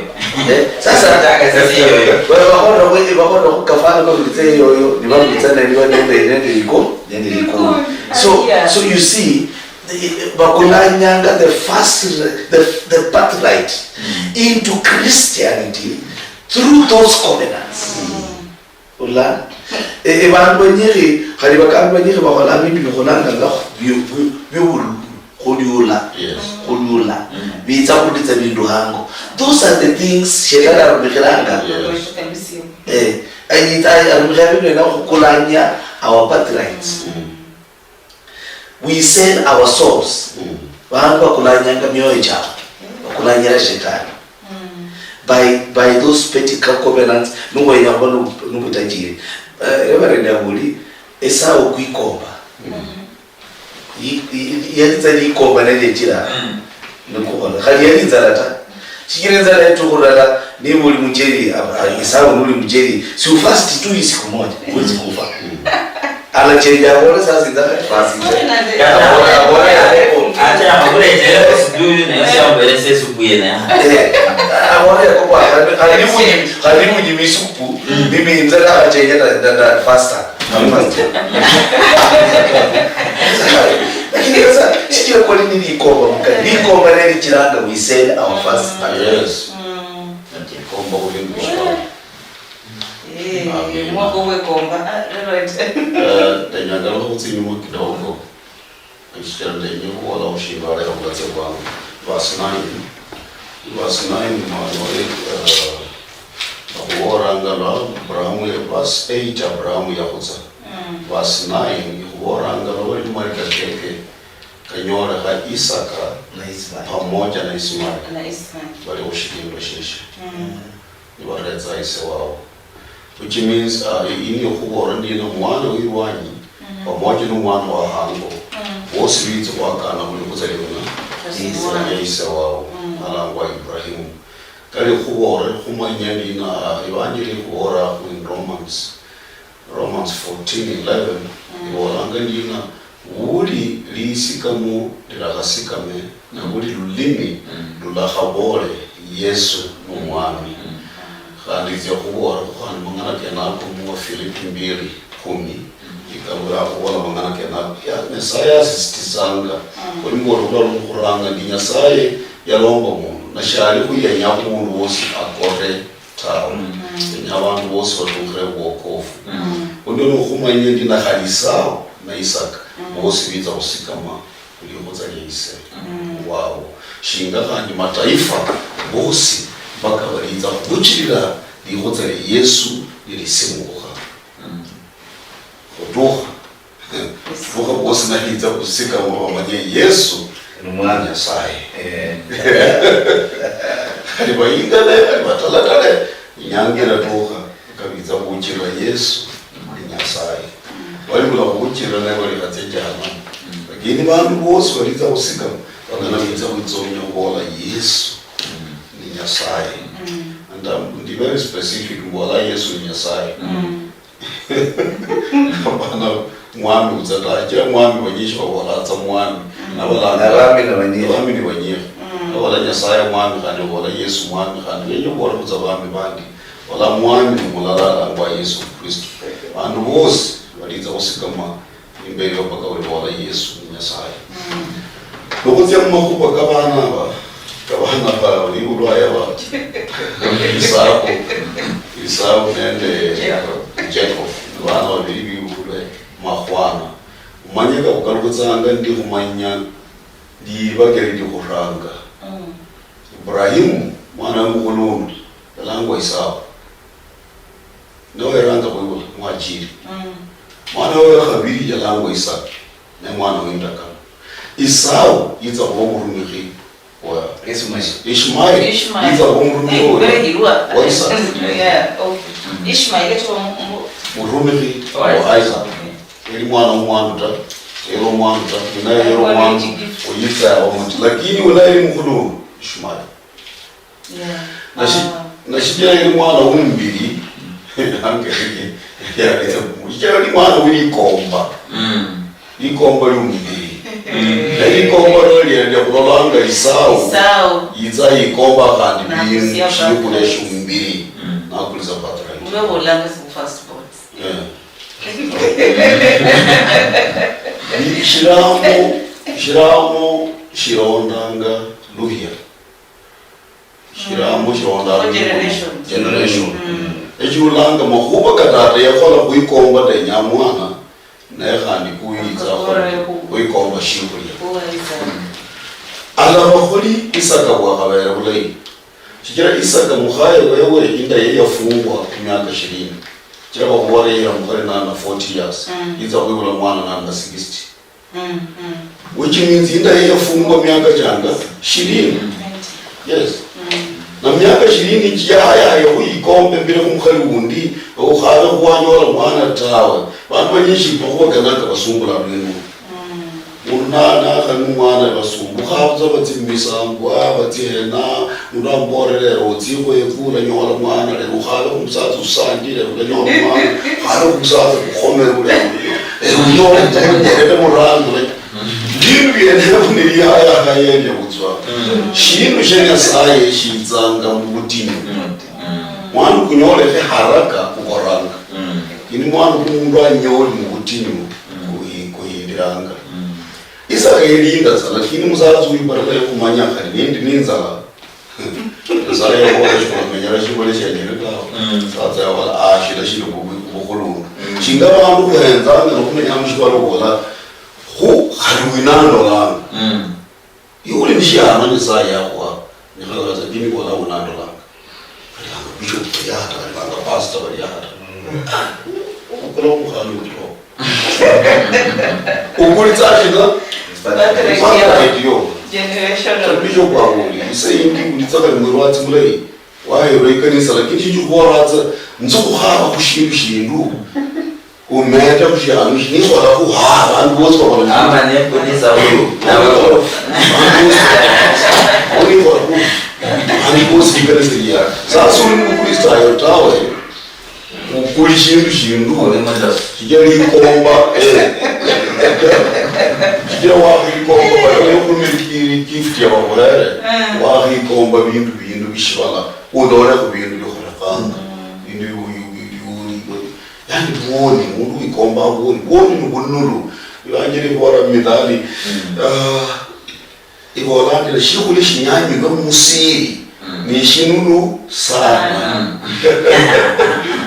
Eh, sasa, sasa, yo, yo. Wewe wakono kwenye, wakono kukafana kwa mzee yo, yo. Ni wakono sana, ni wakono nende, nende liko, nende liko. So, yeah, so you see, the, bakulanyanga the first, the, the birthright, mm, into Christianity through those covenants. Mm. Ula, e, e, vandu vanyikhi, khali vakambi vanyikhi vakhola vindu vikholanga nga khu-, vyu-, vyu-, vyovululu, khuliula, yes, khuliula, mm, vitsa khulitsa vindu hango. Those are the things Shetani arumikhilanga. Yes. Eh, ayitsa, arumikhila vindu vyena khukulanya our birthrights. Mm. We sell our souls. Mm. Vandu vakulanyanga mioyo chavo, vakulanyira Shetani. Mm. By, by those petty co-, covenants, nuwenya khuva nu-, nuvutajiri. Eh, Reverend Abuli, Esau kwikomba. Mm. Yi-, yi-, yalitsa likomba neliechira. Mm. Nikukhola. Khali yali inzala ta. Shichira inzala yetukhu lala, niba uli mucheri, ab-, ab-, Esau nuli mucheri, si ufast tu isiku moja, huwezi kufa. Alachenja abole sasa inzala ifast. Abole, abole Yakobo. Ate amakhulechere esupu nayo siamubelesa esupu yene. Eh, abole Yakobo, khali, khali nimunyi-, khali nimunyima isupu, mm, mimi inzala akhachenja nda, nda, nda faster. Lakini sasa, shichira kwali ni likomba mukali. Likomba nelichiranga we sell our first birthright. Yes. Mm. Ati komba kuvindu kushikao. Eh, amina. Mwaka wekomba. Ah, Reverend. Eh, ndanyanga khutsi nyuma kidogo. Shichira ndenye khubola khushivala ya khulatsia kwangu. Verse nine. Verse nine, mwana wa, eh, akhubolanga lwa Abrahamu, verse eight, Abrahamu yakhutsa. Mm. Verse nine, ikhubolanga lwa wali malika keke kanyolekha Isaka na Ismail, pamoja na Ismail. Na Ismail. Bali khushilindwa sheshe. Mm. Nibaretsa ise wabo. Which means, uh, ini okhubola ndina mwana wilwanyi, pamoja nomwana wa hango, bosi bitsi khwakana khuli khutsa liuna, ise wao, alangwa Ibrahimu. Kali khuboole khumanya ndina, Evanjeli ikhuboolakhu in Romans, Romans fourteen eleven, iboolanga ndina, buli lisikamo lilakhasikame, na buli lulimi lulakhaboole, Yesu nomwami. Khandi itsia khuboolakhu khandi mang'ana kenako mu Wafilipi mbili kumi, ikabula khubola mang'ana kenako. Ya, Nyasaye asisitizanga, khuli mbu olubula lwokhuranga ndi Nyasaye yalomba mundu, na shali khuyenya khu mundu wosi akore tawe. Kenya abandu bosi batukhire bwokofu. Undi nokhumanya ndi na khali Esau na Isaka, bosi bitsa khusikama likhutsa lia ise wao. Shinga khandi mataifa bosi mpaka balitsa khubuchilila likhutsa lia Yesu nilisimukha. Khutukha. Khutukha bosi nalitsa khusikama bamanye Yesu ni Mwana Nyasaye. Khali bayingane, khali batalatale, inyanga ilatukha, kabitsa khuchilila Yesu ni Nyasaye. Bali bula khuchilila naye balikhatsia jahanamu. Lakini bandu bosi balitsa khusikama, bakana bitsa khwitsonya khubola Yesu ni Nyasaye. And I'm, ndi very specific, mbola Yesu ni Nyasaye. Abana mwami utsa ta, achira mwami banyishi babola tsa mwami. Nabalanga abami ni banyishi. Abami ni banyishi. Nabola Nyasaye mwami, khandi babola Yesu mwami, khandi benye bola kutsa bami bandi. Bola mwami ni mulala alangwa Yesu Kristo. Bandu bosi balitsa khusikama imbeli wa mpaka ulibola Yesu ni Nyasaye. Nokhutsia mumakhuba kabana aba, kabana aba, bibulwa yaba, Esau, Esau nende Jacob, bana babili bibulwe makhwana. Umanye kakhukalukhitsanga ndi khumanya liba keri likhuranga. Ibrahimu, mwana wa mukhulundu, yalangwa Esau. Nowe yaranga khwibula, mwachiri. Mwana we wakhabili yalangwa Isaka, ne mwana wendakano. Esau yitsa khuba omurumikhi wa Ishmael. Ishmael. Ishmael. Yitsa khuba omurumikhi wa Isaka. Ishmael yitsa khuba mu-, mu-, murumikhi wa Isaac. Yali mwana womwandu ta, yali omwandu ta, naye yali omwandu oyitsa yaba omuti. Lakini wala yali mukhulundu, Ishmael. Yeah. Na shi-, na shichira yali mwana womubiri, shichira yali mwana welikomba. Likomba liomubiri. Na likomba lio liende khulolanga Esau. Esau. Yitsa yikomba khandi bindu, shiokhulia shiomubiri. Nakulisa birthright. Mube bolanga si first born. Yeah. Shiramo, shiramo shirondanga luhia. Shiramo shirondanga generation. Echiulanga makhuba ka tata yakhola khuikomba ndenya mwana, naye khandi kuyitsa khwikomba shikhulia. Alaba khuli Isaka bwakhabere bulayi. Shichira Isaka mukhaye wewe inda ye yafungwa khu miaka shirini. Shichira bakhubola yira mukhali nana forty years. Yitsa khwibula mwana nana sixty. Which means inda ye yafungwa miaka changa shirini. Yes. Na miaka shirini chiahaya yakhuyikombe mbire khumukhali wundi, ukhabe khwanyola mwana tawe. Bandu banyishi bakhubaganaka basungula lwenu. Mundu na-, nakhali mwana basumbukha butswa batsi mumisambwa, batsi hena, mundu amubolere, lero otsie khwefwe, ulanyola mwana, lero ukhabe khumusatsa usandile, ulanyola mwana, ukhabe khumusatsa kukhomere, ulia, lero unyole, unyerere murangule. Bindu biene ebi nibiyayakhayelia butswa. Shindu shia Nyasaye shitsanga mubutinyu. Mwana kunyolekhe haraka kukoranga. Lakini mwana kumundu anyoli mubutinyu kuhi-, kuhindilanga. Isaka yelinda tsa, lakini musatsa uyu badala yokhumanya khali nindi ninzala, Nyasaye yabola shikhumenyera shibole shenyere tawe. Satsa yabola, ah, shida shili mubu-, mubukhulundu. Shinga bandu khuhenzanga nokhumenya mushibala obola, khu khali winandolanga. Iwe uli ni shiama Nyasaye yakhuha, nikhalatsa dini bola unandolanga. Khali hanga bishop bali aha ta, khali hanga pastor bali aha ta. Ah, obukula omukhana uti obo. Ukulitsa shina? Birthright yo. Generational. Kali bishop wabuli, ise indi kulitsa khali mwirwatsi mulayi. Wahirwa ikanisa, lakini shinji khubolatsa, nzi khukhaba khu shindu shindu. Umeta khushialo shi nikhola khuha, vandu vosi vakhola. Ama nekunisa uyu. Nikhola khu. Nikhola khu. Vandu vosi ikanisa lia. Sasa uli mukristayo tawe. Ukuli shindu shindu. Uli mudasi. Shija likomba, eh. Shija wakhikomba, bali okhurumira gift ya bakhurere. Wakhikomba bindu, bindu bishivala. Udole khu bindu bikhulekanga. Bindu biuli. Yani bwoni, mundu wikomba bwoni, bwoni ni bunulu. Ivanjili ivola mithali, ah, ivola ndila, shikhulya shinyanyilwe musiri, ni shinulu sana.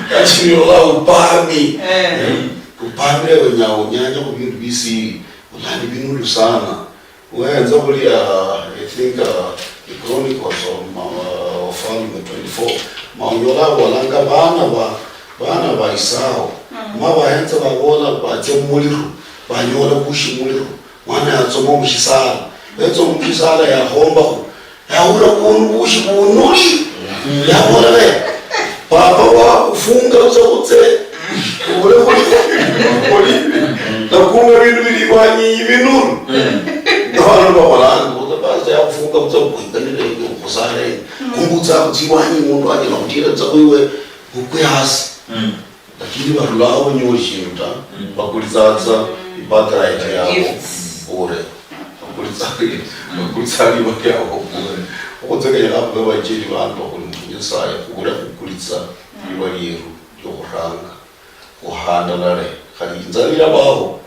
Kachiriola upami. Eh, upamire wenya unyanya khu bindu bisiri, ulani binulu sana. Wenza buli, uh, I think, uh, the Chronicles of, uh, Wafalme twenty-four. Ma unyola abolanga bana ba, bana ba Esau. Ma bahenza babola batsia mumuliro, banyola bushi mumuliro. Mwana yatsoma mushisala. Betsa mushisala yahombakho. Yahula bundu bushi bunuli. Yabola be. Papa wa ufunga uza khutse. Ubule khuli khuli. Nakunga bindu bili iwanyi binulu. Nabandu babolanga, uza basi ya kufunga uza kuikanile khusala. Kumbu uza kutsiwanyi mundu anyala kutira uza kuiwe ukwe hasi. Lakini barulaho banyoli shindu ta, bakulitsatsa ibirthright yabo bure. Bakulitsa, bakulitsa liba liabo bure. Okhutsekenya khakhube bacheli bandu bakhuli mu Nyasaye, khubule khukulitsa liba lieru liokhuranga. Khuhandalale. Khali inzala ilabaho.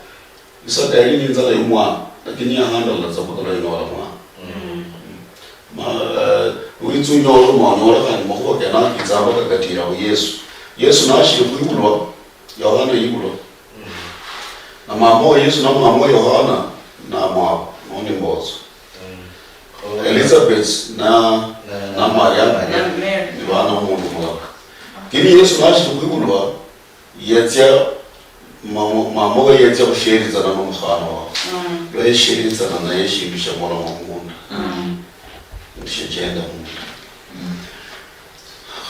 Isaka yali ni inzala yomwana, lakini yahandalala tsa khudula inyola mwana. Ma, eh, witsa unyola ma unyola khandi makhuwa kene akitsamba kakatira khu Yesu. Yesu nashili khwibulwa, Yohana yibulwa. Na mama wa Yesu na mama wa Yohana namwabo, noni mbotso. Elizabeth na, na Mariamu ni bana mundu mulala. Lakini Yesu nashili khwibulwa, yatsia, mama, mama we yatsia khusheritsana nomukhana wawe. Yayesheritsana naye shindu shamoloma munda. Nishachenda munda.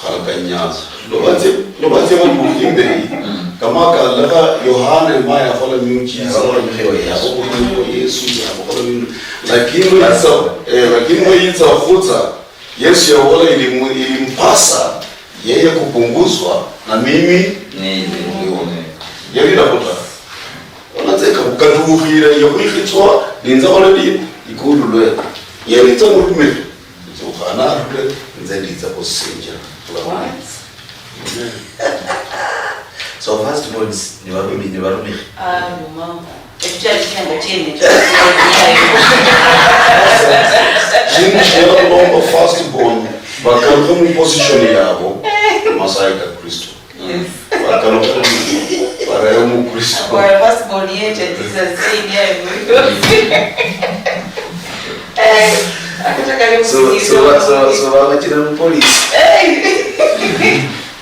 Khalakanyatsa. Lobatsia, lobatsia bali mukhimbeyi. Kama kalekha Yohane ma yakhola miujiza, yakhola miujiza, yakhola Yesu, yakhola bindu. Lakini wayitsa, eh, lakini wayitsa khutsa, Yesu yabola, "Ili mu-, ilimpasa yeye kupunguzwa na mimi niongezeke." Yabira khuta. Onatseka khukatukhira, yakhwikhitswa, ninze khole ndi, ikulu lwe. Yalitsa murumire. Nze ukhana arule, nze nditsa khusinjira. Amen. So first borns ni barumi-, ni barumikhi. Ah, mama. Echo chali chianga chiene. Shindu shinyala khulomba first born, bakalukhe mu position yabo, Masai ka Kristo. Yes. Bakalukhe mu, barebe mu Kristo. Kwa first born yetu, Jesus, say, yeah. Eh, akataka ni So, so, so, so, babachira mu police. Eh.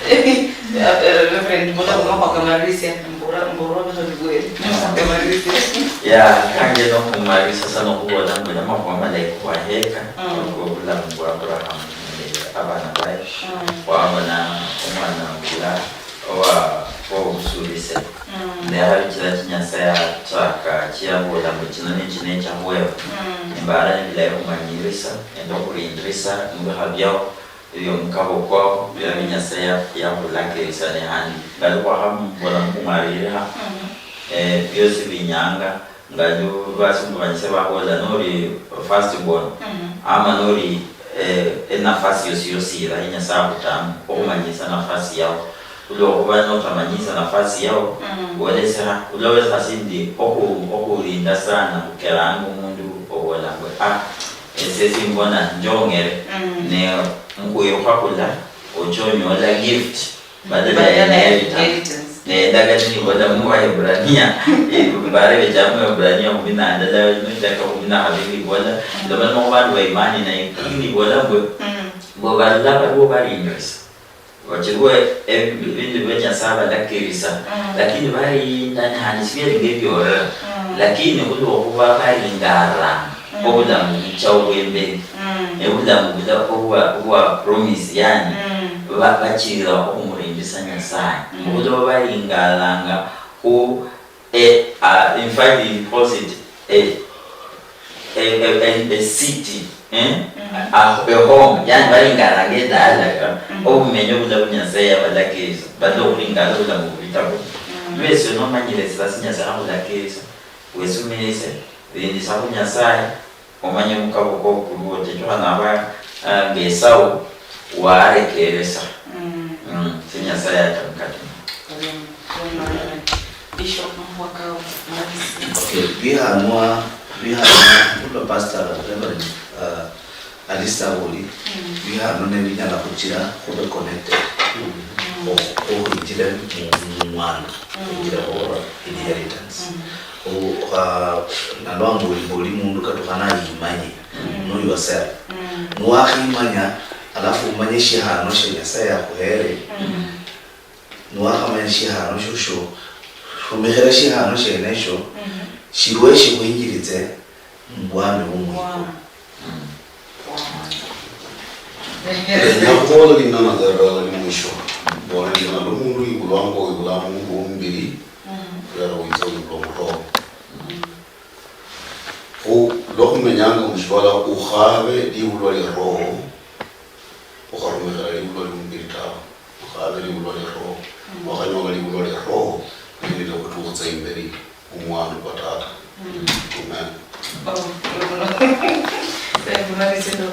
Eh, Reverend, mbona kama kwa kamarisia, mbora, mbora, mbora, mbora, kamarisia. Ya, kanje nokhumalisia sa nokhubola mbu namakhuwa malayi khukhwaheka, mm, obulamu bwa Abraham nende abana baye. Mm. Khwabona omwana wula owa, owobusulise. Mm. Ne hali chira chi Nyasaye achaka chiyabola mbu chino nechi necha khuwewe. Mm. Embara nebilayi khumanyirisa nende okhurindirisa mubikha biao. Ebio mukabo kwao, bia Nyasaye ya-, yakhulakirisa ne handi. Ngali khwakhamubona mukhumwabirira, eh, biosi binyanga, ngali lwasi mubanyise babola, noli first born, ama noli, eh, enafasi yosi yosi ira, Nyasaye akhutanga, okhumanyisa nafasi yao. Khulwokhuba notamanyisa nafasi yao, olesera, khulwa wesi khasi ndi okhu-, okhulinda sana, khukeranga omundu obola mbu, ah, Ese simbona njong'ere, ne mukhwirukha khula, ocha onyola gift, badala ya inheritance. Ne endagano nibola mu Waebrania, eh, barebe cha mu Waebrania kumi na ndala, nitaka kumi na habiri ibola, ndoba no bandu ba imani na ikini ibola mbwe, mbwe balala baliwo balindirisa. Bachirwe ebi-, ebindu bia Nyasaye badakirisa, lakini balinda nihandi sibiali ngebiorera. Lakini khulwokhuba balingaranga obulamu bucha obwemberi, ne bulamu bula obwa, obwa promise, yani, ba-, bachira okhumurindisa Nyasaye. Khulwokhuba balingaranga Who, eh, uh, in fact, he calls it a, a, a, a, a city, eh? A, a home. Yani, balingalanga edala, obumenyi obula bu Nyasaye yabalakirisa, bali okhulingala obula mu bitabu. Lwesi nomanyire esila si Nyasaye akhulakirisa, wesumirise, lindisa khu Nyasaye, omanye omukabo kwo kuli otechokhana aba, ah, nga Esau warekeresa. Mm, si Nyasaye atamukatuma. Bishop, mwaka wa Malisi. Okay, bihanwa, bihanwa, khulwa Pastor Reverend, uh, Alisa Buli, bihanwa ne binyala khuchira khube connected. Okhu-, okhwinjira mu, mu mwana, khwinjira khubora inheritance. Okhu-, kha-, nalwanga oli, oli mundu katukhana yimanye, know yourself. Niwakhimanya, alafu umanye shihano shia Nyasaye akhuhere, niwakhamanya shihano shosho, rumikhira shihano shienesho, shirwe shikhwinjiritse mubwami bwo mwikulu. Ndenya khubola ling'ana lya lilala ni mwisho. Mbola ling'ana lya omundu wibulwanga, wibula mundu wo mubili, lero witsa wibula omuroho. Khu lwa khumenyanga mushibala, ukhabe libulwa lia roho, ukharumikhira libulwa lia mubili tawe. Ukhabe libulwa lia roho. Wakhanyola libulwa lia roho, lindi lia khutukha imberi omwana kwa tata. Amen. Oh, ebuno. Ebuno lisino.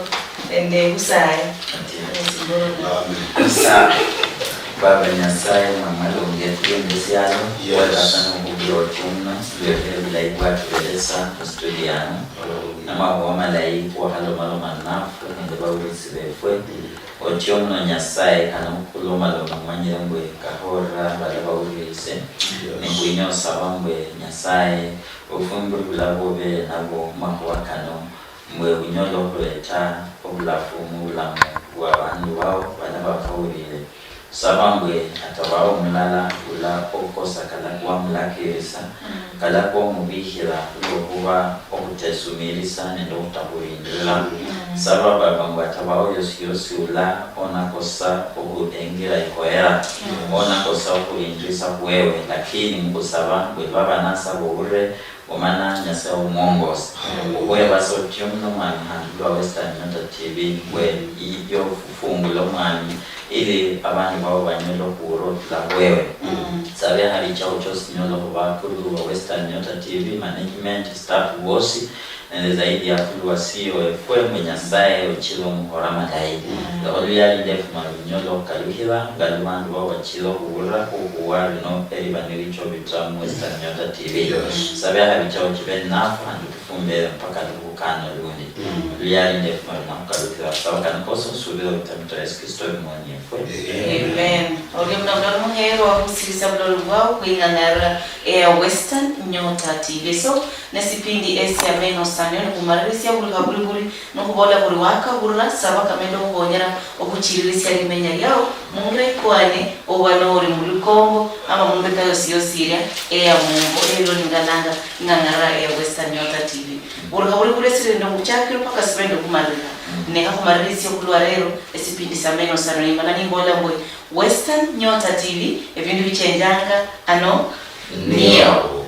Ende busaye. Amen. Busaye. Baba Nyasaye, mama longe tuyende sialo. Yes. Webasa nokubira otiumna, lwebere bulayi bwatuberesa mu studio ano. Hallelujah. Namakhuwa malayi khuwakhalomaloma nafwe nende bawulisi befwe. Otiumna Nyasaye, kano khulomaloma manyire mbwe kakhorera bala bawulirisi. Yes. Nikhwinya osaba mbwe Nyasaye, obufumbiri bulala bwobere nabwo mumakhuwa kano, mbwe bunyole okhuleta obulafu mubulamu bwa bandu bao, bala bakawulire. Saba mbwe atabao omulala ula okosa kala kwamulakirisa, kala kwomubikhira khulwokhuba okhutesumirisa nende okhutakhulindilila. Saba Baba mbwe atabao yosi yosi ula onakosa okhuengira ikhoyera, onakosa okhulindirisa khwewe, lakini mukhusaba mbwe baba nasaba owulire, omana Nyasaye omwongosa. Okhwebasa otyo muno mwami, khandi lwa Western Nyota T V, mbwe iyo ofungula omwami, ili abandu bao banyole okhuwulira okhurula khwewe. Sabe hali chao chosi nyola khubakulu ba Western Nyota T V, management, staff bosi, nende zaidi ya kulu wa C E O efwe, mbwe Nyasaye ochile omukhora malayi. Oluyali ndefu mali lunyole okhukalukhila, nga lubandu bao bachile okhuwulira, okhuwa bino ebiba nibicho bitra mu Western Nyota T V. Sabe hali chao chibe nafu, khandi tufumbere mpaka lubukano lundi. Luyali ndefu mali nakhukalukhila, khusaba kano kosi khusubira obutamita Yesu Kristo omwonyi. Amen. Orio muna bulolo muheerwa okhusirisia bulolo bwao khwing'ang'ara eya Western Nyota T V. So, nesipindi esia Meno Sanio nikhumalirisia buli habuli buli, nikhubola buli wakahulira saba kamenda okhukhonyera okhuchilirisia limenya liao mungira ikwane, oba nori mulukombo ama mumbeka yosi yosi iria eya mumbo, elio ningalanga ing'ang'ara eya Western Nyota T V. Buli habuli buli esirende okhuchakira mpaka sibende okhumalirika. Nekha khumalirisia khulwa lero, esipindi sia Meno Sanio, imala nimbola mbwe, Western Nyota T V, ebindu bichenjanga ano nio.